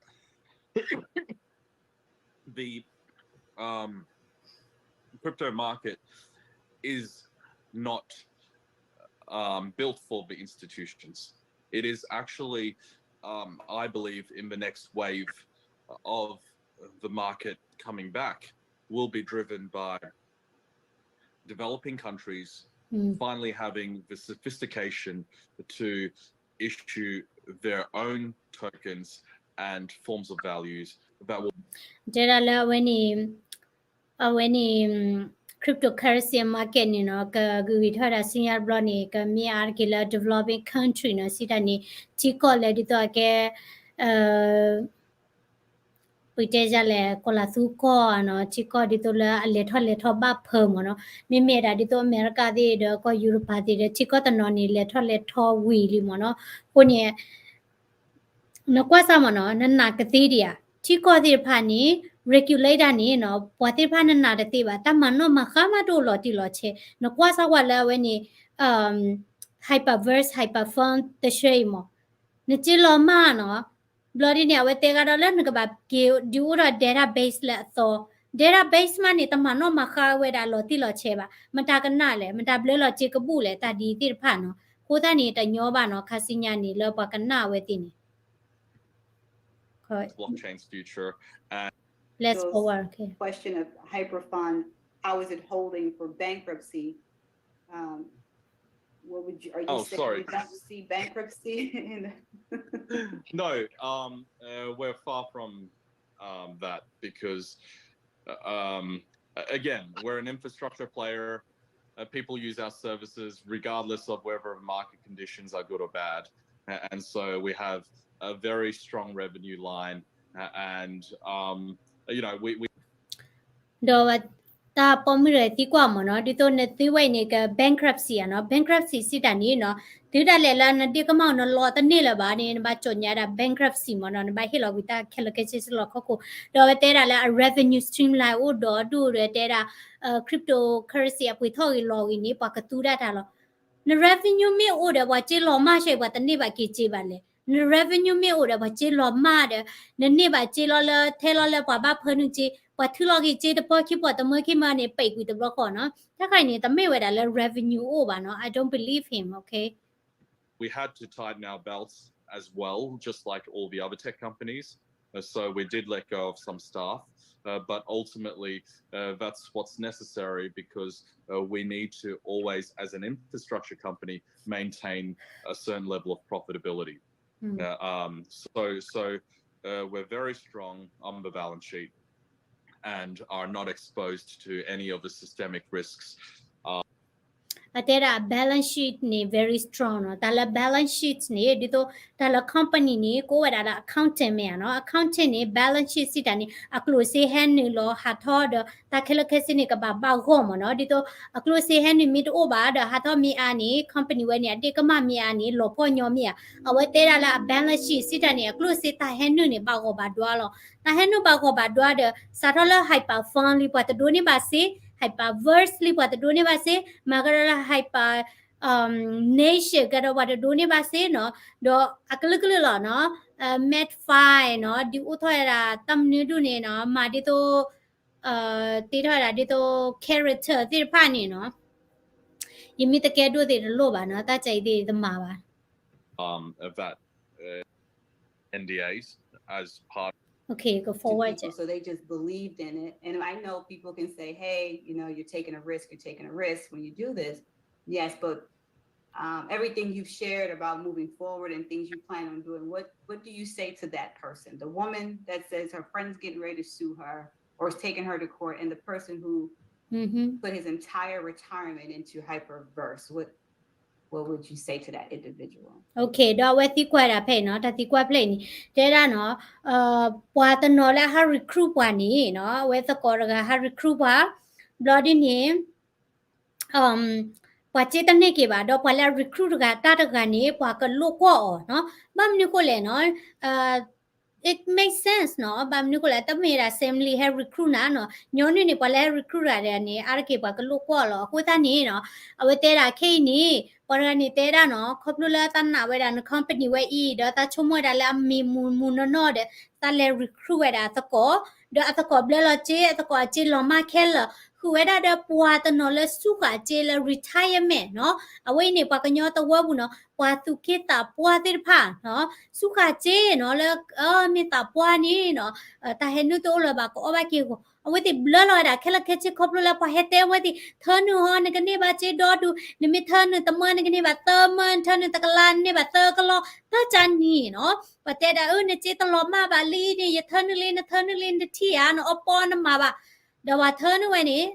the um, crypto market is not um, built for the institutions. It is actually, um, I believe, in the next wave of the market coming back will be driven by developing countries finally having the sophistication to issue their own tokens and forms of values that will တဲဒၣ်လၢအဝဲန့ၣ် အဝဲန့ၣ် cryptocurrency market န့ၣ်နီၤ ကဂုာ်ဂံၢ်ထီၣ်ဝဲဒၣ် Singapore န့ၣ် ကမ့ၢ်အါတက့ၢ်လၢ developing country နီၤ စံးတၢ်န့ၣ် ထံကီၢ်လၢဒ်သိးအကဲ ပတဲဒ်လဲၣ် ကီၢ်လၤသူကီၢ်ဧါနီၤ ထံကီၢ်ဒ်သိးလၢအလဲၤထီၣ်လဲၤထီဘၣ်ဖၢမ့ၢ်နီၤ မ့မ့ၢ်ဒၣ်ဒ်သိးအမဲရကၤသ့ၣ်ဒီးကီၢ်ယူရပၤသ့ၣ်ဒီး ထံကီၢ်တနီၤန့ၣ် လဲၤထီၣ်လဲၤထီဝံၤလံမ့ၢ်နီၤ အဃိန့ၣ် နကွၢ်စၢ်မ့ၢ်နီၤ နနာ်ကသ့ဒံးဧါ ထံကီၢ်သ့ၣ်တဖၣ်န့ၣ် regulator န့ၣ်နီၤ ပှၤသ့ၣ်တဖၣ်နနာ်တသ့ဘၣ် တၢ်မၤနီၣ်မၤဃါမးတအိၣ်လီၤတံၢ်လီၤဆဲး နကွၢ်စၢ်ကွၢ်လၢအဝဲန့ၣ် hyperverse hyperfund တဆှဲအံၤမ့ၢ် နစ့လီၤမၢ်နီၤ ဘျီဒ်န့ၣ် အဝဲတဲကဒီးလၢနကဘၣ်က့ၤဒုးအိၣ်ဒီး database လၢအသီ database မးန့ၣ် တမၤနီၣ်မၤဃါဝဲဒၣ်လီၤတံၢ်လီၤဆဲးဘၣ် မတၤကနၣ်လဲၣ် မတၤဘျၢလီၤစ့ကဘူၣ်လဲၣ် တၢ်ဒ်သ့ၣ်တဖၣ်နီၤ အဃိသတးန့ၣ် တညီဘၣ်နီၤ ခါဆူညါန့ၣ် လၢပှၤကနၣ်အဝဲသ့ၣ်န့ၣ် blockchain's future and let's forward, okay. Question of hyperfund, how is it holding for bankruptcy? Um, what would you, are you oh, saying sorry. We don't see bankruptcy? In the no, um, uh, we're far from um, that because, uh, um, again, we're an infrastructure player. Uh, people use our services regardless of whether market conditions are good or bad. And so we have a very strong revenue line. Uh, and, um, you know, we, we ဒီးတၢ်ပိာ်မုၣ်ဒီးသံကွၢ်မ့ၢ်နီၤ ဒ်သိးနသုဝဲအံၤန့ၣ်က bankruptcy ဧါနီၤ bankruptcy စံးတၢ်န့ၣ်နီၤ တုၤဒၣ်လဲာ်လၢနဒ့ကမၢ်နလီၤတန့ၢ်လၢၤဘၣ်န့ၣ် နဘၣ်ကၠီၣ်ညါဒၣ် bankruptcy မ့ၢ်နီၤ နဘၣ်ဟ့ၣ်လီၤကွံာ်တၢ်ခဲလၢာ်ခဲဆ့စလီၢ်ခီၣ်ခိၣ် ဒီးအဝဲတဲဒၣ်လၢအ revenue stream လၢအိၣ်ဒီးဒိၣ်ဒီးတဲဒၣ် cryptocurrency အပှ့ၤထီၣ်ဂ့ၤလီၤဂ့ၤန့ၣ် ပှၤကသူဒၣ်တၢ်လီၤ န revenue မ့ၢ်အိၣ်ဒီးပှၤစ့လီၤမၢ်ဆဲး ပှၤတန့ၢ်ဘၣ်က့ၤစ့ဘၣ်လဲၣ် န revenue မ့ၢ်အိၣ်ဒီးပှၤစ့လီၤမၢ်ဒီး နန့ၢ်ဘၣ်စ့လီၤလၢ ထဲလီၤလၢပှၤဘၣ်ဖၢနုာ်စ့ ပှၤထုးလီၤက့ၤစ့တပီခံပီတမၢခံမၢန့ၣ် ပံးကွံာ်တဘျီဃီနီၤ တၢ်ခါအံၤန့ၣ် တမ့ၢ်ဝဲဒၣ်လၢ revenue အိၣ်ဘၣ်နီၤ I don't believe him, okay? We had to tighten our belts as well, just like all the other tech companies. Uh, so we did let go of some staff, uh, but ultimately, uh, that's what's necessary because, uh, we need to always, as an infrastructure company, maintain a certain level of profitability. Uh, um, so, so uh, we're very strong on the balance sheet and are not exposed to any of the systemic risks. အတဲဒၣ် balance sheet န့ၣ် very strong နီၤ. တၢ်လၢ balance sheet န့ၣ် ဒ်သိး တၢ်လၢ company န့ၣ် ကအိၣ်ဝဲဒၣ်လၢ accountant မ့ၢ်ဧါနီၤ. Accountant န့ၣ် balance sheet စံးတၢ်န့ၣ် အကျိၣ်စ့ဟဲနုာ်လီၤဟးထီၣ်ဒီး တၢ်ခဲလၢာ်ခဲဆ့န့ၣ် ကဘၣ်ဘၣ်ဂီၢ်မ့ၢ်နီၤ. ဒ်သိး အကျိၣ်စ့ဟဲနုာ်မ့ၢ်တအိၣ်ဘၣ်ဒီး ဟးထီၣ်မ့ၢ်အါန့ၣ် company ဝဲန့ၣ် အဒ့ၣ်ကမၣ်မ့ၢ်အါန့ၣ် လီၤပှီၢ်ညီမ့ၢ်ဧါ. အဝဲတဲဒၣ်လၢအ balance sheet စံးတၢ်န့ၣ် အကျိၣ်စ့တၢ်ဟဲနုာ်န့ၣ် ဘၣ်ဂီၢ်ဘၣ်ဒွါလီၤ. တၢ်ဟဲနုာ်ဘၣ်ဂီၢ်ဘၣ်ဒွါဒီး စးထီၣ်လၢ hyper fund လံ ပှၤတဒိးန့ၢ်ဘၣ်စ့, hyperverse လံ ပှၤတဒိးန့ၢ်ဘၣ်စ့, မ့ၢ်ကဒီးလၢ hyper nation ကဒီးပှၤတဒိးန့ၢ်ဘၣ်စ့နီၤ. ဒီးအကလုာ်ကလုာ်လီၤနီၤ, med fi နီၤ, ဒုးအိၣ်ထီၣ်ဝဲဒၣ်တၢ်မနုၤဒူၣ်န့ၣ်နီၤ, မၤဒ်သိး တ့ထီၣ်ဝဲဒၣ်ဒ်သိး character သ့ၣ်တဖၣ်န့ၣ်နီၤ. ယမ့ၢ်တကဲဒိၣ်သ့ၣ်တလိၣ်ဘၣ်နီၤ, တၢ်ကဲအံၤသ့ၣ်တမၤဘၣ်. Um, that uh, N D As as part. Okay, go forward. People, so they just believed in it. And I know people can say, hey, you know, you're taking a risk, you're taking a risk when you do this. Yes, but um, everything you've shared about moving forward and things you plan on doing, what, what do you say to that person? The woman that says her friend's getting ready to sue her or is taking her to court, and the person who mm-hmm. put his entire retirement into Hyperverse. What, what would you say to that individual? Okay, ဒီးအဝဲသံကွၢ်ဒၣ်ဖဲအံၤနီၤ, တၢ်သံကွၢ်ဖဲအံၤန့ၣ် တဲဒၣ်နီၤ, ပှၤတနီၤလၢအဟး recruit ပှၤန့ၣ်နီၤ, အဝဲသကိးတဂၤဟး recruit ပှၤ, ဘျီဒ်န့ၣ် ပှၤစ့တန့ၢ်က့ၤဘၣ်, ဒီးပှၤလၢအ recruit တဂၤတၢ်တဂၤန့ၣ် ပှၤကလိာ်ကွီၢ်အီၤနီၤ. ဘၣ်မနုၤဃိလဲၣ်နီၤ, it makes sense နီၤ. ဘၣ်မနုၤဃိလဲၣ်, တမ့ၢ်ဒၣ် Sam Lee ဟဲ recruit နၤနီၤ, ညီနုၢ်န့ၣ် ပှၤလၢဟဲ recruit တဂၤန့ၣ် အါတက့ၢ်ပှၤကလိာ်ကွီၢ်လီၤ. အဃိသတးန့ၣ်နီၤ, အဝဲတဲဒၣ်ခဲအံၤန့ၣ် ပှၤတဂၤန့ၣ်တဲဒၣ်နီၤ, ခီဖျိလၢသးနာ်ဝဲဒၣ်န company ဝဲအံၤ ဒီးသးဆိကမိၣ်ဝဲဒၣ်လၢအမံၤမုာ်မုာ်နီၢ်နီၢ်ဒီး သးလဲၤ recruit ဝဲဒၣ်အသကိး, ဒီးအသကိးဘျၢလီၤစ့, အသကိးအစ့လီၤမၢ်ခဲလၢာ်, ဃုာ်ဝဲဒၣ်ဒီးပှၤတနီၤလၢစူဃာ်စ့လၢ retirement နီၤ. အဝဲအံၤန့ၣ် ပှၤကညီသဝီပူၤနီၤ, ပှၤသူၣ်က့သးပှၢ်သ့ၣ်တဖၣ်နီၤ, စူဃာ်စ့နီၤ, လၢ မ့ၢ်သးပှၢ်န့ၣ်နီၤ, တၢ်ဟဲနုာ်တအိၣ်လၢၤဘၣ် ကအီၣ်ဘၣ်က့ၤအဂီၢ်, အဝဲသ့ၣ်ဘျၢလီၤဝဲဒၣ်ခဲလၢာ်ခဲဆ့ ခီဖျိလၢပှၤဟဲတဲအဝဲသ့ၣ်, ထၢနုာ်ဟီ နကန့ၢ်ဘၣ်စ့ဒီဒူၣ်, နမ့ၢ်ထၢနုာ်တမၢ နကန့ၢ်ဘၣ်သၢမၢ, နထၢနုာ်တကလး နန့ၢ်ဘၣ်သၢကလီၢ်, တၢ်ကၢ်န့ၣ်နီၤ. ပှၤတဲဒၣ်အၢ နစ့တလီၤမၢ်ဘၣ်လံန့ၣ် ယထၢနုာ်လံ နထၢနုာ်လံ နတထံၣ်ဧါ နအီၣ်ပီနမၤဘၣ်. ဒီးပှၤထၢနုာ်ဝဲန့ၣ်,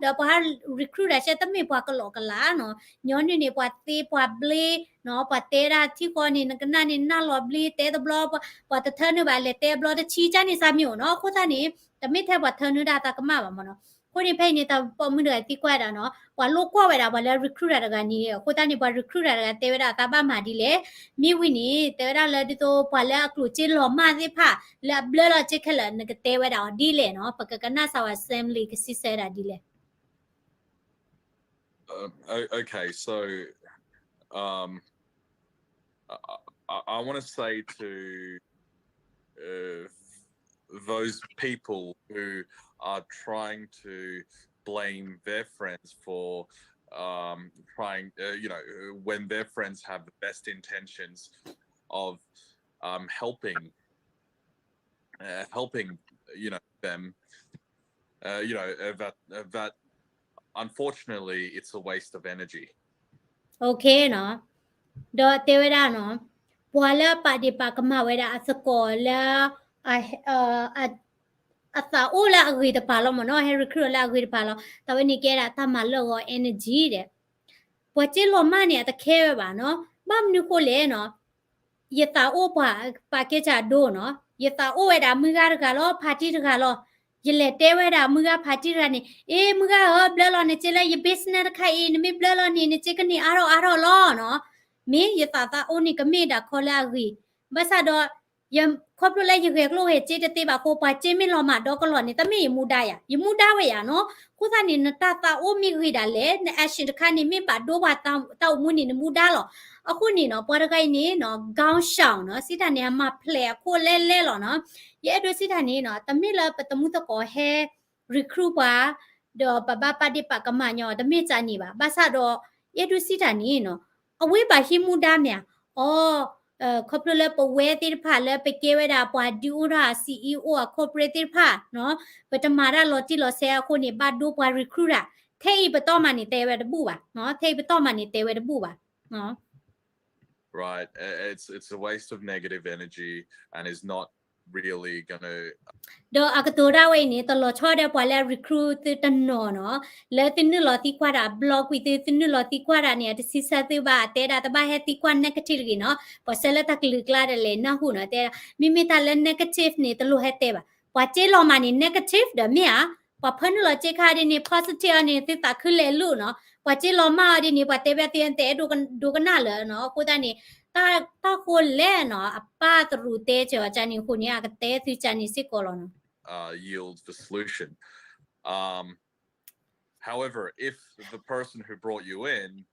ဒီးပှၤဟး recruit ဒၣ်ရှဲ တမ့ၢ်ပှၤကလီကလးနီၤ, ညီနုၢ်န့ၣ် ပှၤသ့ပှၤဘျ့နီၤ, ပှၤတဲဒၣ်ထံဃီန့ၣ် နကနၣ်န့ၣ်နၢ်လီၤဘျ့ တဲတဘျီ, ပှၤတထၢနုာ်ဘၣ် လဲၤတဲဘျီတဆံ ကၢ်န့ၣ်စၢ်မ့ၢ်အိၣ်နီၤ. အဃိသတးန့ၣ် တမ့ၢ်ထဲပှၤထၢနုာ်ဒၣ်သးကမၣ်ဘၣ်မ့ၢ်နီၤ. အဃိန့ၣ်ဖဲအံၤန့ၣ် တၢ်ပိာ်မုၣ်တဂၤသံကွၢ်ဒၣ်နီၤ, ပှၤလိာ်ကွီၢ်ဝဲဒၣ် ပှၤလၢ recruit တၢ်တဂၤန့ၣ်, အဃိသတးန့ၣ် ပှၤ recruit တၢ်တဂၤတဲဝဲဒၣ်သးဘၣ်မၤဒ်လဲၣ်. မ့ၢ်ဝံၤန့ၣ် တဲဝဲဒၣ်လၢဒ်သိးပှၤလၢအကျိၣ်စ့လီၤမၢ်သ့ၣ်တဖၣ် လၢအဘျၢလီၤစ့ခဲလၢာ် နကတဲဝဲဒၣ်အီၤဒ်လဲၣ်နီၤ. ပကကနၣ်စၢၤဝဲ Sam Lee ကစံးဆၢဒၣ်ဒ်လဲၣ်. Uh, o- okay, so um, I, I, I want to say to uh, those people who are trying to blame their friends for um, trying, uh, you know, when their friends have the best intentions of um, helping, uh, helping, you know, them, uh, you know, uh, that, uh, that unfortunately it's a waste of energy. Okay နီၤ, ဒီးတဲဝဲဒၣ်နီၤ, ပှၤလၢအပာ်ဒ့ၣ်ပာ်ကမၣ်ဝဲဒၣ်အသကိးလၢ အသးအိၣ်လၢအဂ့ၤတပၤလီၤမ့ၢ်နီၤ, ဟဲ recruit လၢအဂ့ၤတပၤလီၤ, တၢ်ဝဲန့ၣ်ကဲဒၣ်တၢ်မၤလၢာ်ဂီၤ energy ဒီး ပှၤစ့လီၤမၢ်န့ၣ် အတခဲဝဲဘၣ်နီၤ. ဘၣ်မနုၤဃိလဲၣ်နီၤ, ယသးအိၣ်ပှၤပာ်ကဲစၢ်ဒိနီၤ, ယသးအိၣ်ဝဲဒၣ်မုၢ်ဂၤတဂၤလီၤ, ဖါတံၢ်တဂၤလီၤ. ယလဲၤတဲဝဲဒၣ်မုၢ်ဂၤဖါတံၢ်တဂၤန့ၣ်, အ့ မုၢ်ဂၤဧၢ, ဘျၢလီၤနစ့လၢယ business တခါအံၤ, နမ့ၢ်ဘျၢလီၤန့ၣ် နစ့ကန့ၢ်အါထီၣ်အါထီၣ်လီၤနီၤ. မ့ၢ်ယသးသးအိၣ်န့ၣ် ကမ့ၢ်ဒၣ်ခီလၢအဂ့ၤ, ဘၣ်ဆၣ်ဒီး ခီဖျိလၢယဂဲၤကျိၣ်ဂဲၤစ့တသ့ဘၣ်အဃိ ပှၤစ့မ့ၢ်လီၤမၢ်ဒီကလီၢ်န့ၣ် တမ့ၢ်ယမူဒါယၤ, ယမူဒါဝဲယၤနီၤ. အဃိသတးန့ၣ် နတၢ်သးအိၣ်မ့ၢ်ဂ့ၤဒၣ်လဲာ်, န action တခါန့ၣ် မ့ၢ်ဘၣ်ဒိပှၤတၢ်အိၣ်မူန့ၣ် နမူဒါလီၤ. အဃိန့ၣ်နီၤ ပှၤတဂၤအံၤန့ၣ်နီၤ ခေါင်းဆောင်နီၤ, စံးတၢ်န့ၣ် အမၤဖျဲးအခိၣ်လဲလဲလီၤနီၤ. ယအဲၣ်ဒိးစံးတၢ်န့ၣ်နီၤ တမ့ၢ်လၢပသမူသကိးဟဲ recruit ပှၤ ဒီးပဘၣ်ပာ်ဒ့ၣ်ပာ်ကမၣ်ညီ တမ့ၢ်တၢ်န့ၣ်ဘၣ်. ဘၣ်ဆၣ်ဒီး ယအဲၣ်ဒိးစံးတၢ်န့ၣ်နီၤ အဝဲဘၣ်ဟံးမူဒါမ့ၢ်ဧါ, အီ ခီဖျိလၢပဝဲသ့ၣ်တဖၣ်လၢပကဲဝဲဒၣ်ပှၤဒုးအိၣ်ထီၣ် CEO အ corporate သ့ၣ်တဖၣ်နီၤ, ပတမၤတၢ်လီၤတံၢ်လီၤဆဲးအဃိန့ၣ် ဘၣ်ဒိပှၤ recruit တၢ်, ထဲအံၤပတီၢ်မးန့ၣ် တဲဝဲတဘူၣ်ဘၣ်, ထဲအံၤပတီၢ်မးန့ၣ် တဲဝဲတဘူၣ်ဘၣ်. Right. It's, it's a waste of negative energy and is not really gonna ဒီးအကတိၤဒၣ်ဝဲအံၤန့ၣ် တလီၤဆီဒီးပှၤလၢအ recruit သုတနီၤနီၤ, လၢသုနုာ်လီၤသံကွၢ်တၢ် အ block ကွံာ်သု, သုနုာ်လီၤသံကွၢ်တၢ်န့ၣ် အတဆံဆၢသုဘၣ်, အတဲဒၣ်တဘၣ်ဟဲသံကွၢ် negative တဂ့ၤနီၤ, ပှၤဆှၢလၢတၢ်ကလုာ်ကျါဒီးလဲၤနၢ်ဟူနီၤ, တဲဒၣ် မ့မ့ၢ်တၢ်လၢ negative န့ၣ် တလိၣ်ဟဲတဲဘၣ်. ပှၤစ့လီၤမးန့ၣ် negative ဒီးမ့ၢ်ဧါ, ပှၤဖၢနုာ်လီၤစ့ခါဒ်န့ၣ် positive အီၤန့ၣ် သုသးခုလဲၤလူၤနီၤ, ပှၤစ့လီၤမးအီၤဒ်န့ၣ် ပှၤတဲဘၣ်သု အတဲအဲၣ်ဒိးကနၣ်လၢၤနီၤ, အဃိသတးန့ၣ် တၢ်ဃိလဲၣ်နီၤ, အပၢ်တရူးတဲစၢၤအီၤကန့ၣ်အဃိန့ၣ် အကတဲသုကန့ၣ်စ့ၢ်ကီးလီၤနီၤ. Uh, yield the solution. Um, however, if the person who brought you in,